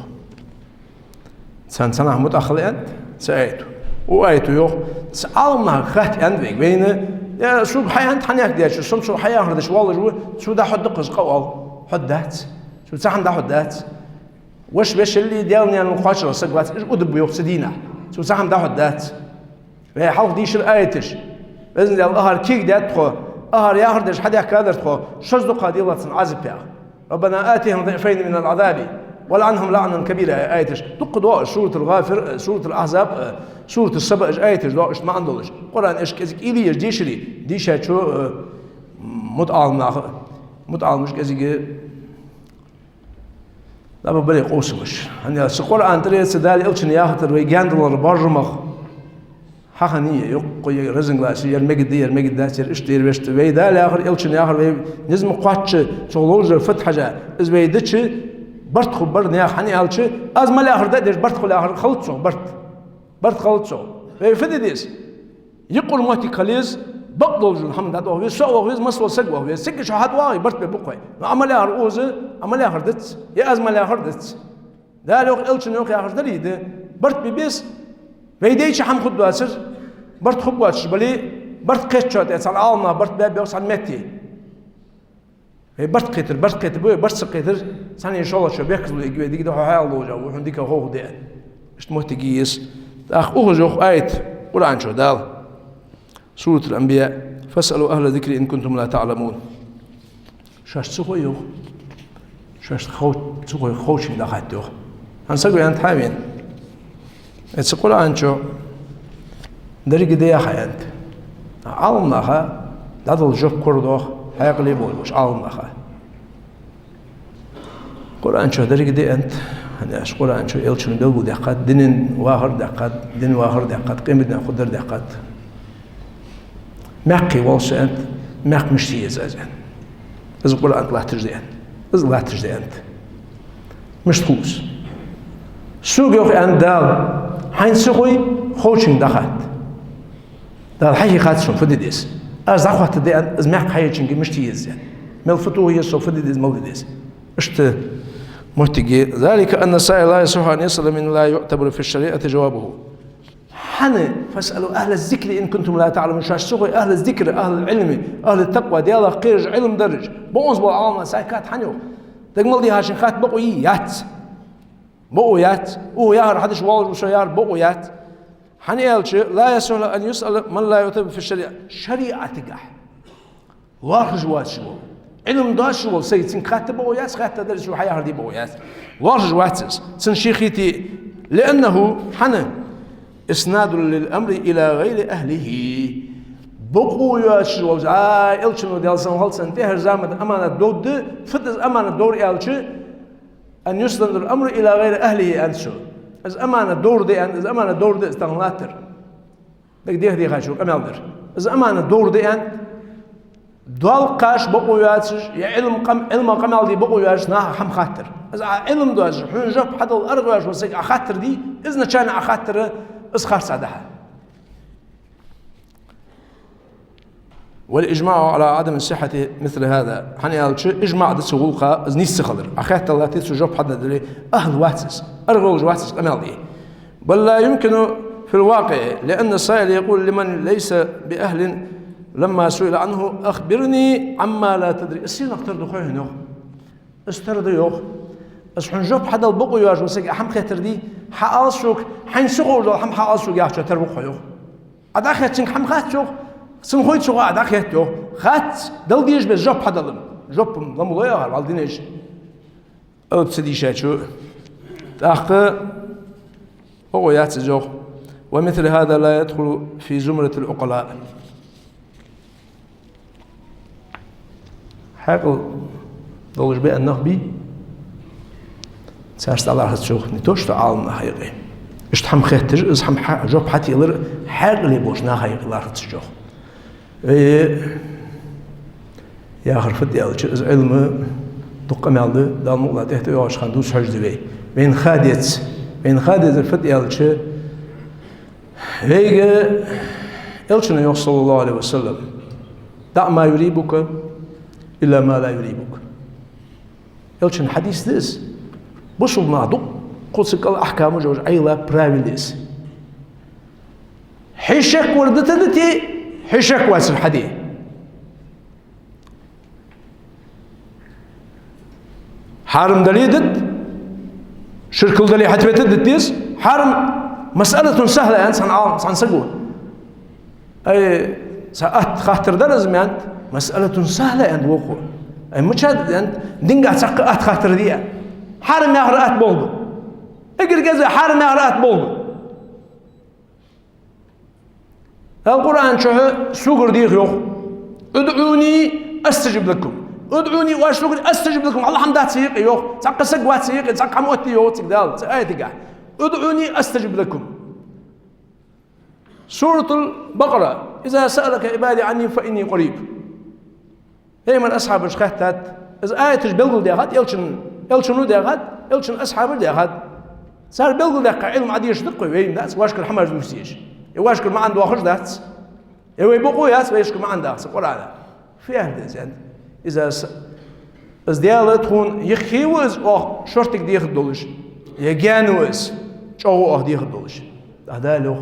Царна цхьаннахьа мутӀахь хила аьннад цу аято. Укх аято йоах, цу Ӏаламнаха хатта аьннад вайга, вайна, э, сога хьааьннад, хьанех деча, со цо хьаяхар деш воаллаш ва, цо дӀахьоргда-кх из къа оал, хьоргдац. Цо цхьа хӀама дӀахьоргдац. Воша вешалли, Даьла наьнал кхоачаргвола саг вац, из удаб йоах цу дийнахьа. Цо цхьа хӀама дӀахьоргдац. Вай хьалха дийшар аяташ. Везан Даьла, акхар кегийдаьд тхо, акхар яхар деш хьадаьхкадар тхо, шозза дукха делахь царна Ӏазап, йоах. ربنا آتهم ضعفين من العذاب والعنهم لعنا كبيرا, аяташ. Дукха доагӀа суратуль-ГӀафир, суратуль-Ахьзаб, суратуль-Саба, уж аяташ доагӀа иштта маӀан долаш. Къуръан иштта кӀезига уйла еш дешаре, дийшачо, э, мутаӀаламнаха, мутаӀаламаш кӀезига лаьба бале къовсамаш. ХӀана аьлча цу Къуръан тӀара, цу Даьла Элчан яхар тӀара вай гаьна далар божамах. Хьахана е юкъе, е разногласи, ер мегаргда, ер мегаргдац, ер иштта, ер вешта. Вай Даьла яхар, Элчан яхар вай низ ма кхоачча, цох ловзар фатхьажа, из вай дича, барт хургбар наьха, хӀана аьлча, аз ма лаьхар да а деш, барт хул яхар хилац цох, барт. Барт хилац цох. Вай фу де деза? Юкъера моттиг хила еза, бакъдолчун хӀама дӀадоха веза, со а воха веза, массавола саг воха веза. Цига чу хьатӀавоагӀе, барт бе бу-кх вай. Но Ӏа ма лаьхар укхаза, Ӏа ма лаьхар да из, е аз ма лаьхар да из. Даьла йоах, Элчано йоах яхаш дале, да, барт бе беза. Вай дайча хӀама хургдоацар, барт хургвоацаш бале, барт кхетача тӀа цхьан Ӏаламнаха барт баьб йоах цхьан метте. Вай барт кхетар, барт кхетар ба вай, барт ца кхетар, цхьанне шоллагӀчоа бехказло эггара вай дика да, хьо хьаьлла волча ва, хьона дика ховргда аьнна. Иштта моттиг я из. ТӀаккха укхаза йоах аят Къуръан чу Дала. Суратуль-Анбияъ: «فاسألوا أهل الذكر إن كنتم لا تعلمون». Шоашта ца хой йоах. Шоашта хов-, ца хой ховчунга дӀахатта йоах. ХӀанз саго аьннад хьавена: «Э, цу Къуръан чу деррига да яхай», аьннад. Ӏаламнаха дӀадала жоп корадаьд, хьаькъале болаш болча Ӏаламнаха. Къуръан чу деррига да аьннад, хӀана аьлча Къуръан чу Элчано белгалдаьккхад, дина вахар даьккхад, дина вахар даьккхад, къематдийнахьа хургдар даьккхад. Мехка волаш ва аьннад, мехка мишта е еза аз аьннад. Из Къуръан тӀа латташ да аьннад. Из латташ да аьннад. Мишта хул из? Сога йоах аьннад Дала, хьайна ца хой, ховчунга дӀахатта. Дала хьахьехад сона фу де деза. Аз дӀахоттаргда аьннад, из мехка хьаечунга мишта е еза аьннад. Мел фу тоха еза, со фу де деза, мел де деза. Иштта моттиг я. «ذلك أن السائل لا يصح أن يسأل من لا يعتبر في الشريعة جوابه». ХӀана: «فاسألوا أهل الذكر إن كنتم لا تعلمون». Шоашта ца хой ахӀлу зикр, ахӀлу Ӏилми, ахӀлу такъва, Даьлах кхераш, Ӏилма дараш, бокъонца бола Ӏаламнаха хатта хьан йоах? Дагамал дийхачунга хатта бокъо йий? Яц. Бокъо яц. Укхо яхар хьадеш воаллаш ва со яхар бокъо яц. ХӀана аьлча: «لا يصح أن يسأل من لا يعتبر في الشريعة». ШариӀатагахьа лоархӀаш воацаш вола, Ӏилма доацаш вола саг, цунга хатта бокъо яц, хаттаргдар из, цо хьаяхар де бокъо яц. ЛоархӀаш вац из, цун ший хете. «لأنه», хӀана, «إسناد للأمر إلى غير أهله». Бокъо йоацаш волча, а, Элчано, Даьла салам хилда цунна, тӀехьарча заман аманат довргда, фуд из аманат довр аьлча, «أن يسند الأمر إلى غير أهله», аьннад цо. Из аманат довр да аьнна, из аманат довр да из тахан латтар. Дага деха дехачо къамаьл дар. Из аманат довр да аьнна, доал кхаш бокъо йоацаш, е Ӏилма къам-, Ӏилма къамаьл де бокъо йоацаш наха хӀама хаттар. Из Ӏа Ӏилма доацаш, хьона жоп хьадала аргӀа йоацаш вола саг Ӏа хаттар дий, изначально Ӏа хаттар, из харц Ӏа дахьа. «والإجماع على عدم صحة مثل هذا». ХӀана аьлча, ижмаӀ да цу гӀулакха, из нийса ца хилар. Ӏа хаттар латтий, цо жоп хьадала дале, ахӀл вац из, аргӀа волаш вац из къамаьл де. «بل لا يمكن في الواقع، لأن السائل يقول لمن ليس بأهل لما سئل عنه: أخبرني عما لا تدري». Из сенах тара да хой хьона, йоах? Из тара да, йоах, из хьона жоп хьадала бокъо йоацаш вола саг Ӏа хӀама хеттар дий, хьаала сога, хьайна ца ховш дола хӀама хьаала сога яхачоа тара ва-кх хьо, йоах. Ӏа дӀахеттачунга хӀама хац, йоах, цунна хой ца хой Ӏа дӀахетт, йоах. Хац, дала дезаш беза жоп хьадала. Жоп-м ламало яхар, вӀалла динаш. Алап ца дийшачо. ТӀаккха бокъо яц из, йоах. «ومثل هذا لا يدخل في زمرة العقلاء». Хьаькъал долаш беа нах бий, царца дӀалархӀац, йоах, не то что Ӏаламнаха юкъе. Иштта хӀама хетташ, из хӀама хьа-, жоп хьателар хьаькъале болча наха юкъе лархӀац, йоах. Вай яхар фуд аьлча, из Ӏилма дукха къамаьл да, Дала мукъалахь тӀехьа тӀайоагӀача хана дувца хьожаргда вай. Вайна ха деза, вайна ха дезар фуд аьлча, вайга Элчано йоах, صلى الله عليه وسلم: «دع ما يريبك إلى ما لا يريبك». Элчан хьадис да из. Бусалба наха дукха цу кӀал ахькамаш йолаш Ӏайла правила я из. Хьай шек вар дита дите, хьай шек вацар хьаде. Хьарам дале дита, ширкал дале хьатӀавета дита деза, хьарам, масъалатун сахӀла, аьннад цхьан Ӏалам-, цхьан саго. Ай, цхьа атта хаттар дар из, аьннад, масъалатун сахӀла, аьннад вокхо. Ай, мичад, аьннад, динагахьа цхьаккха атта хаттар дий? Хьарам яхар атта болх ба. Эггара кӀезига хьарам яхар атта болх ба. Дала Къуръан чу согара деха йоах: «ادعوني أستجب لكم». «ادعوني», оаш согара, «أستجب لكم», Аллахӏ хӀама дац юкъе йоах, цхьаккха саг вац юкъе, цхьаккха хӀама отте йоах цига Дала цу аятагахь. «ادعوني أستجب لكم». Суратул Бакъара: «إذا سألك عبادي عني فإني قريب». Пайхамара асхьабаша хаьттад, из аяташ белгалдаьхад, элчан, элчано даьхад, элчан асхьабаша даьхад. Цар белгалдаьккха Ӏилма Ӏодешаш да-кх вай, вайна дац, вайшкара хӀамаш дувца дезаш. Е вайшкара маӀан доахаш дац. Е вай бокъо яц вайшкара маӀан даха цу Къуръана. Фу яхар да из, аьннад? Из аз, из Даьла тхона юххе ва из оаха шортига дехар долаш, е гаьна ва из чӀоагӀа оаха дехар долаш. ТӀаккха Дала йоах: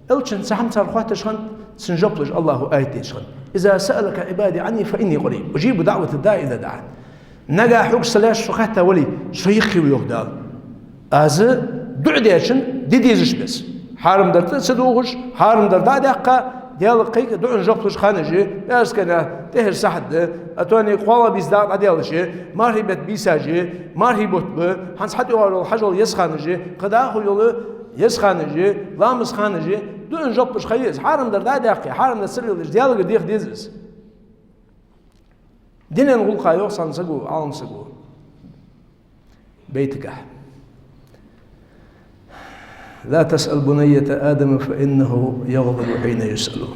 элчанна цхьа хӀама цар хоатташ хиннад, цунна жоп луш Аллахӏо аят деш хиннад: «إذا سألك عبادي عني فإني قريب أجيب دعوة الداع إذا دعان». Нагахь хьога са лаьш, со хаьтта вале, со юххе ва, йоах Дала. Аз дуӀа дечунна де дезаш беза. Хьарам дар тӀа ца дувгӀаш, хьарам дар дӀа а даьккха, Даьлага кхайка, дуӀан жоп луш ханаш я, пӀаьраска наьха тӀехьара сахьат да, а тоне кхоалагӀа бийса дакъа дӀаделлаш я, мархий бетта бийсаш я, мархий бутт ба, хӀанз хьатӀайоагӀаш йола хьажол еза ханаш я, кхы дӀахо йола еза ханаш я, ламаза ханаш я, дуӀан жоп луш ха я из, хьарам дар дӀа а даьккха, хьарам дар ца леладеш, Даьлагара деха деза из. Динан гӀулакха йоах цхьан саго, Ӏалам саго, байтагахь: «لا تسأل بنية آدم فإنه يغضب حين يسأل».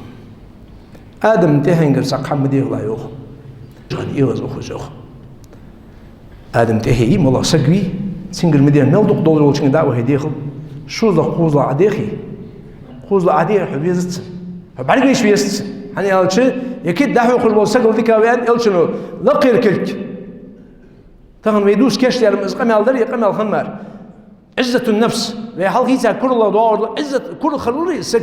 Адама тӀехьенгара цхьаккха хӀама ма дехалахь, йоах. Жан эгӀаз ухаш, йоах. Адама тӀехье моллагӀа саг вий, цунгара ма дехалахь, мел дукха долаш волчунгара дӀа а вахе дехал. ШозлагӀа, кхозлагӀа Ӏодехе, кхозлагӀа Ӏодехе, хьо везац цунна. Хьо бӀаргавайча везац цунна. ХӀана аьлча, е китт дӀахьокхаш вола сагал дика ва аьннад элчано, лакхера кулг. Тахан вай дувца кийчдаьр-м из къамаьл дар, е къамаьл хинна мара. عزة النفس. Вай хьалхийца куралла доагӀаш дола Ӏиззат, курал хилар из саг.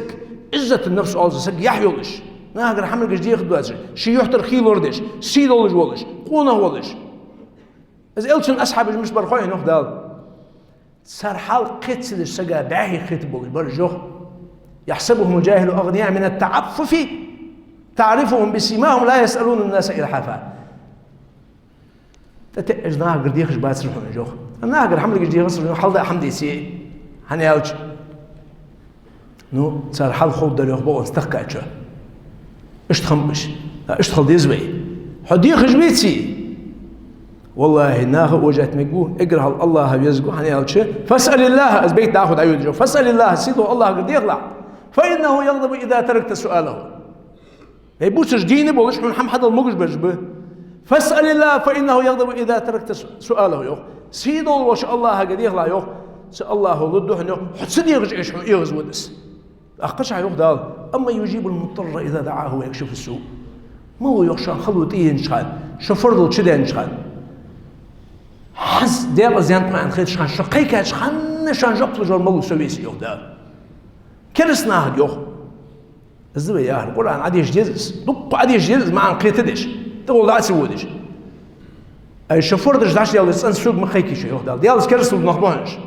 عزة النفس оал цох, саг яхь йолаш. Нахагара хӀамилгаш дехаргдоацаш, ший юхьтара хий лорадеш, сий долаш волаш, къонах волаш. Из элчан асхьабаш мишта бар хой, йоах Дала. Цар хьал кхета ца деш сага бӀаьхий кхетаргболаш бар уж, йоах. «يحسبهم الجاهل أغنياء من التعفف تعرفهم بسيماهم لا يسألون الناس إلحافا». ТӀатеӀаш нахагара дехаш бацар хьона уж, йоах. Нахагара хӀамилгаш дехацар хьона, хьалдаа хӀама деце. ХӀана аьлча, ну, цар хьал ховргдар, йоах, бокъонца тахкача. Иштта хиннаб уж. А, иштта хила деза вай. Хьо дехаш веце, валлахӀи, наха а вожатта мегаргва, эггара хьалха Аллахӏа везаргва, хӀана аьлча: «فاسأل الله», аз байт дӀахо дӀайодаш, йоах. «فاسأل الله», сийдолча Аллахӏагара дехалахь. «فإنه يغضب إذا تركت سؤاله». Вай бувцаш дийна болаш, хьона хӀама хьадала могаш бараш ба. «فاسأل الله فإنه يغضب إذا تركت سؤاله», йоах. Сийдолча Аллахӏагара дехалахь, йоах. Цу Аллахӏо лургда хьона, йоах, хьо ца дехаш эш хьона эгӀазваргда из. ТӀаккха кхычахьа йоах Дала: «أمن يجيب المضطر إذا دعاه ويكشف السوء». Мала ва, йоах, шоана хало тӀаенача хана, шо фордал чудаьннача хана, хӀанз декъаза янтмаьна хеташ хана, шо кхайкача хана шоана жоп луш вар мала ва, со веце, йоах Дала. Кераста нахага, йоах. Из да вай яхар. Къуръан Ӏодеша деза из. Дукха Ӏодеша деза из, маӀан кхетадеш. ТӀагӀолла дӀа а ца водаш. Ай, шо фордаш дӀачудаьлча цӀена сога ма кхайкий шо, йоах Дала. Даьлаца керастал нах ба хьона уж.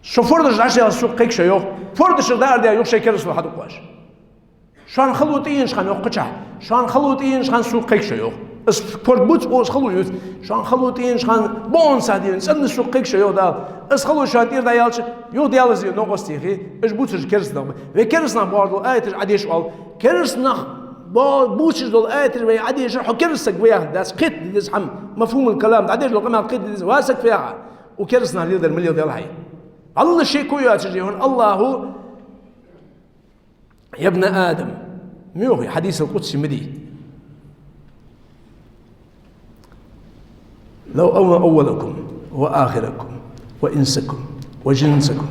Шо фордаш дӀачудаьлча сога кхайка шо, йоах. Фордашах дӀаарадаь, йоах, шоай керастал хьадувц оаш. Шоана хало тӀаенача хана, йоах кхычахьа, шоана хало тӀаенача хана сога кхайка шо, йоах. Аз форд бувц, оаш хало ювц. Шоана хало тӀаенача хана бокъонца дийна, цӀена сога кхайка шо, йоах Дала. Аз хало шоана тӀера дӀаяьлча, йоах Даьла, из новкъостий хий, уж бувцараш кераста нах ба. Вай кераста нах боагӀаш дола аяташ Ӏодеша оал. Кераста нах бо-, бувцаш дола аяташ вай Ӏодешар, хьо кераста саг ва яхилга дац, кхетаде деза хӀама, мафхӀумул калам, дӀадеш дола къамаьл кхетаде деза, ва саг фу яхар. Укх кераста наха леладер ма леладелахь хьай. Алла шеко йоацаш, йоах хьона Аллахӏо, «يا ابن آدم», ма йоахий, хьадисал къудси ма дий: «لو أن أولكم وآخركم وإنسكم وجنسكم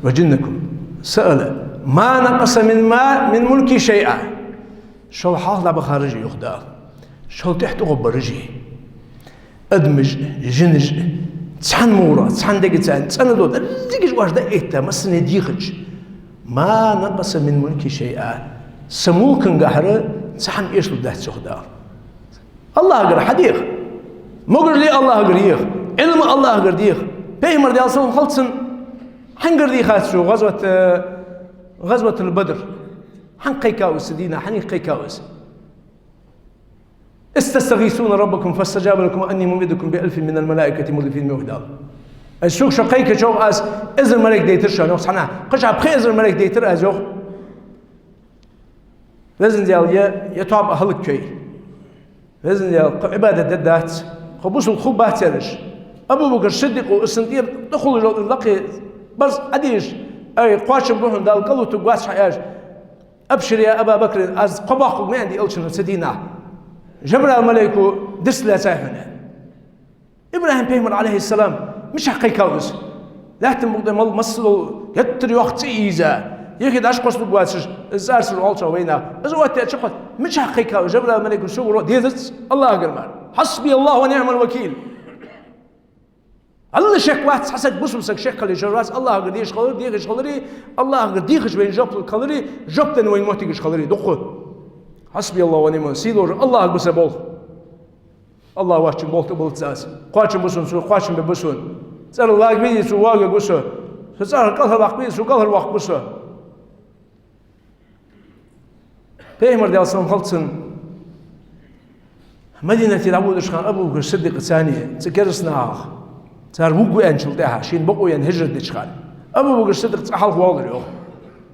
وجنكم سأل ما نقص من ما، من ملكي شيئا». Шул хьалха дӀабахараш а, йоах Дала, шул тӀехьа тӀагӀоргбараш а, адамаш а, жинаш а, цхьан мугӀара, цхьан дегаца цӀена дола, дерригаш оаш дӀаэтта, массане дийхача, ما نقص من ملكي شيئا. Са мулкагахьара цхьа хӀама эшалургдац, йоах Дала. АллахӀагара хьадеха. Могаш ле АллахӀагара еха. Ӏилма АллахӀагара деха. Пайхамар, Даьла салам хилда цунна, хьангара дийхад цо гӀазват, э, гӀазватул Бадр? Хьан кхайкав из цу дийнахьа, хьан кхайкав из? «إذ تستغيثون ربكم فاستجاب لكم أني ممدكم بألف من الملائكة مردفين», йоах Дала. Аз шуга шо кхайкача, аз эзар малайк дайтар шоана, йоах, цхьаннахьа. Кхычахьа пхи эзар малайк дайтар аз, йоах. Везан Даьла, е, е тоаба хӀалаквой. Везан Даьла, кхы Ӏибадат дергдац, кхы бусалба хургбац, аьлар уж. Абу Бакр Сиддикъо из цун тӀера тӀахулаш йола лакхе барзкъа Ӏодеш: «Ай, кхоачам ба хьона, Дала кӀалвитаргвац хьо», аьлар. «أبشر يا أبا بكر, аз кхоабоаккхаргва», аьннад, йоах, Элчано цу дийнахьа. «Жабраил малайко дирст лаьцай хьона». ИбрахӀим-пайхамар, Ӏалайхи ссалам, мичахьа кхайкав из? Лаьттан букъа тӀа мел массадола геттара йоккха цӀи ийза, юхе дӀакхоссалургвац уж, из цӀарцара оалача вайнаха. Из оттаяьча кхоачам. Мичахьа кхайкав из? Жабраил малайко согара дезац АллахӀагара мара. «حسبي الله ونعم الوكيل». Алла шек вац, цхьа саг, бусалба саг шек хила йиш йолаш вац, АллахӀагара дезаш хилари, дехаш хилари, АллахӀагара дехаш вайна жоп лургхилари, жоп денна вайна моттигаш хилари. Дукха. «حسبي الله ونعم الوكيل». Сийлора АллахӀага ба са болх. АллахӀ воацачун болх тӀабиллалац аз. Кхоачам ба сона, цо кхоачам бергба сона. ЦӀерал вагаве, цо вагавергва со. Со цӀерал кӀалхарваккхаве, цо кӀалхарваккхаргва со. Пайхамар, Даьла салам хилда цунна, Мадинате дӀаводача хана Абу Бакр Сиддикъаца цхьана цу кераста нахах, цар вувргва аьнначул тӀехьагӀа, шийна бокъо енна хӀижрат деча хана, Абу Бакр Сиддикъ цкъа хьалха воаллар, йоах.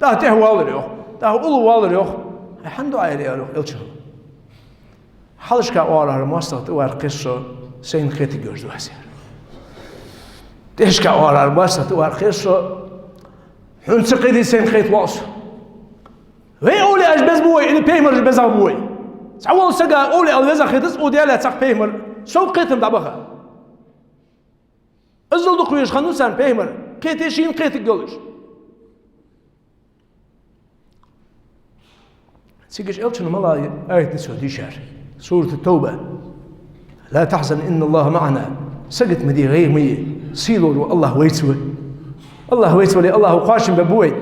ТӀаккха тӀехьа воаллар, йоах. ТӀаккха уллув воаллар, йоах. «Хьан дуӀа яр ер, йоах, Элчано? Хьалхашка оагӀорахьара моастагӀа тӀавар кхер со, сайна кхетаргйолаш да аз, яр. ТӀехьашка оагӀорахьара моастагӀа тӀавар кхер со, хьона ца кхетий, сайна кхетавоал со». Вай овлияаш беза ба вай, или пайхамараш безагӀа ба вай? Цхьаволча сага овлияъал веза хетац, цу Даьлах цхьаккха пайхамар, сов кхетам дӀабаха. Иззал дукха везаш хиннав царна пайхамар, кхетий, шийна кхетаргйолаш. Цига Элчано малагӀа аят да цо дийшар? Сурат ат-Тавба. «لا تحزن إن الله معنا». Сагота ма де, гӀайгӀа ма е. Сийлора вола АллахӀ вайца ва. АллахӀ вайца вале, АллахӀа кхоачам бергба вай.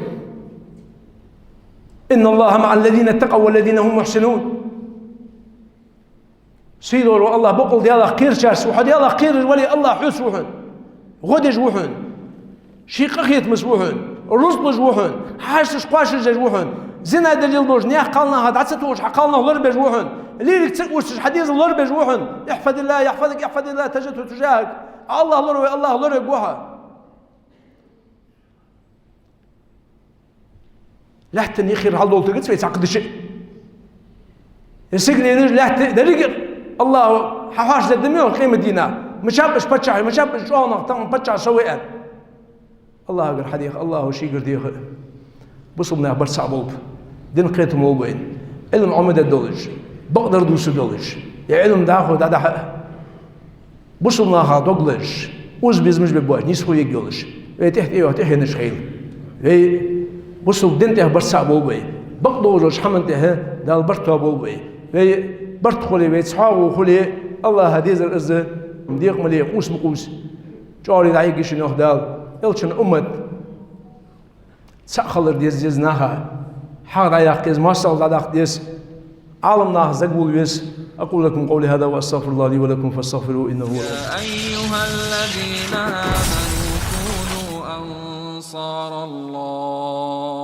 «إن الله مع الذين اتقوا والذين هم محسنون». Сийлора вола АллахӀ бокъонца Даьлах кхерачарца ва. Хьо Даьлах кхераш вале, АллахӀ хьоца ва хьона. Гӏо деш ва хьона. Ший къахетамца ва хьона. Рузкъа луш ва хьона. Хьашташ кхоачашдеш ва хьона. Зина деш лелабеш, наьха кхалнаха дӀа ца тохаш, хьа кхалнах лорабеш ва хьона. Лерга ца оьцаш, хьа дезал лорабеш ва хьона. «احفظ الله يحفظك، احفظ الله تجده تجاهك». АллахӀ лораве, АллахӀ лорвергва хьо. Лаьттан юххера хьалдолийтаргьяц вай цхьаккха дича. Ер сигаленаш, лаьтта, деррига АллахӀа хьахьоашадергда ма йоах къематдийнахьа. Мичаб уж паччахьаш, мичаб уж чӀоагӀа нах, тахан паччахьаш со ва аьнна. АллахӀагара хьадеха, АллахӀа шийгара деха. Бусалба нах барт цхьа болба. Дина кхетам болба вайна. Ӏилма Ӏомаде долаш, бакъдар дувца долаш, е Ӏилма дӀахо дӀадахьа. Бусалба наха дог лазаш, укхаза безамаш бе боацаш, нийсхо ергйолаш, вай тӀехьа тӀайоагӀа тӀехьенаш хила. Вай бусалба дина тӀа барт цхьа болба вай. Бакъдолча хӀаман тӀа Дала барт тоаболба вай. Вай барт хуле, вай цхьоагӀо хуле, АллахӀа дезар из декъа ма ле, къувса ма къувса. ЧӀоагӀа дӀаергья шоана, йоах Дала. Элчан уммат цхьа хилар деза, деза наха. ХьагӀ дӀаяккха деза, моастагӀал дӀадаккха деза. Ӏаламнаха заговала веза. أقول لكم قولي هذا وأستغفر الله لي ولكم فاستغفروه إنه هو الغفور الرحيم. يا أيها الذين آمنوا كونوا أنصار الله.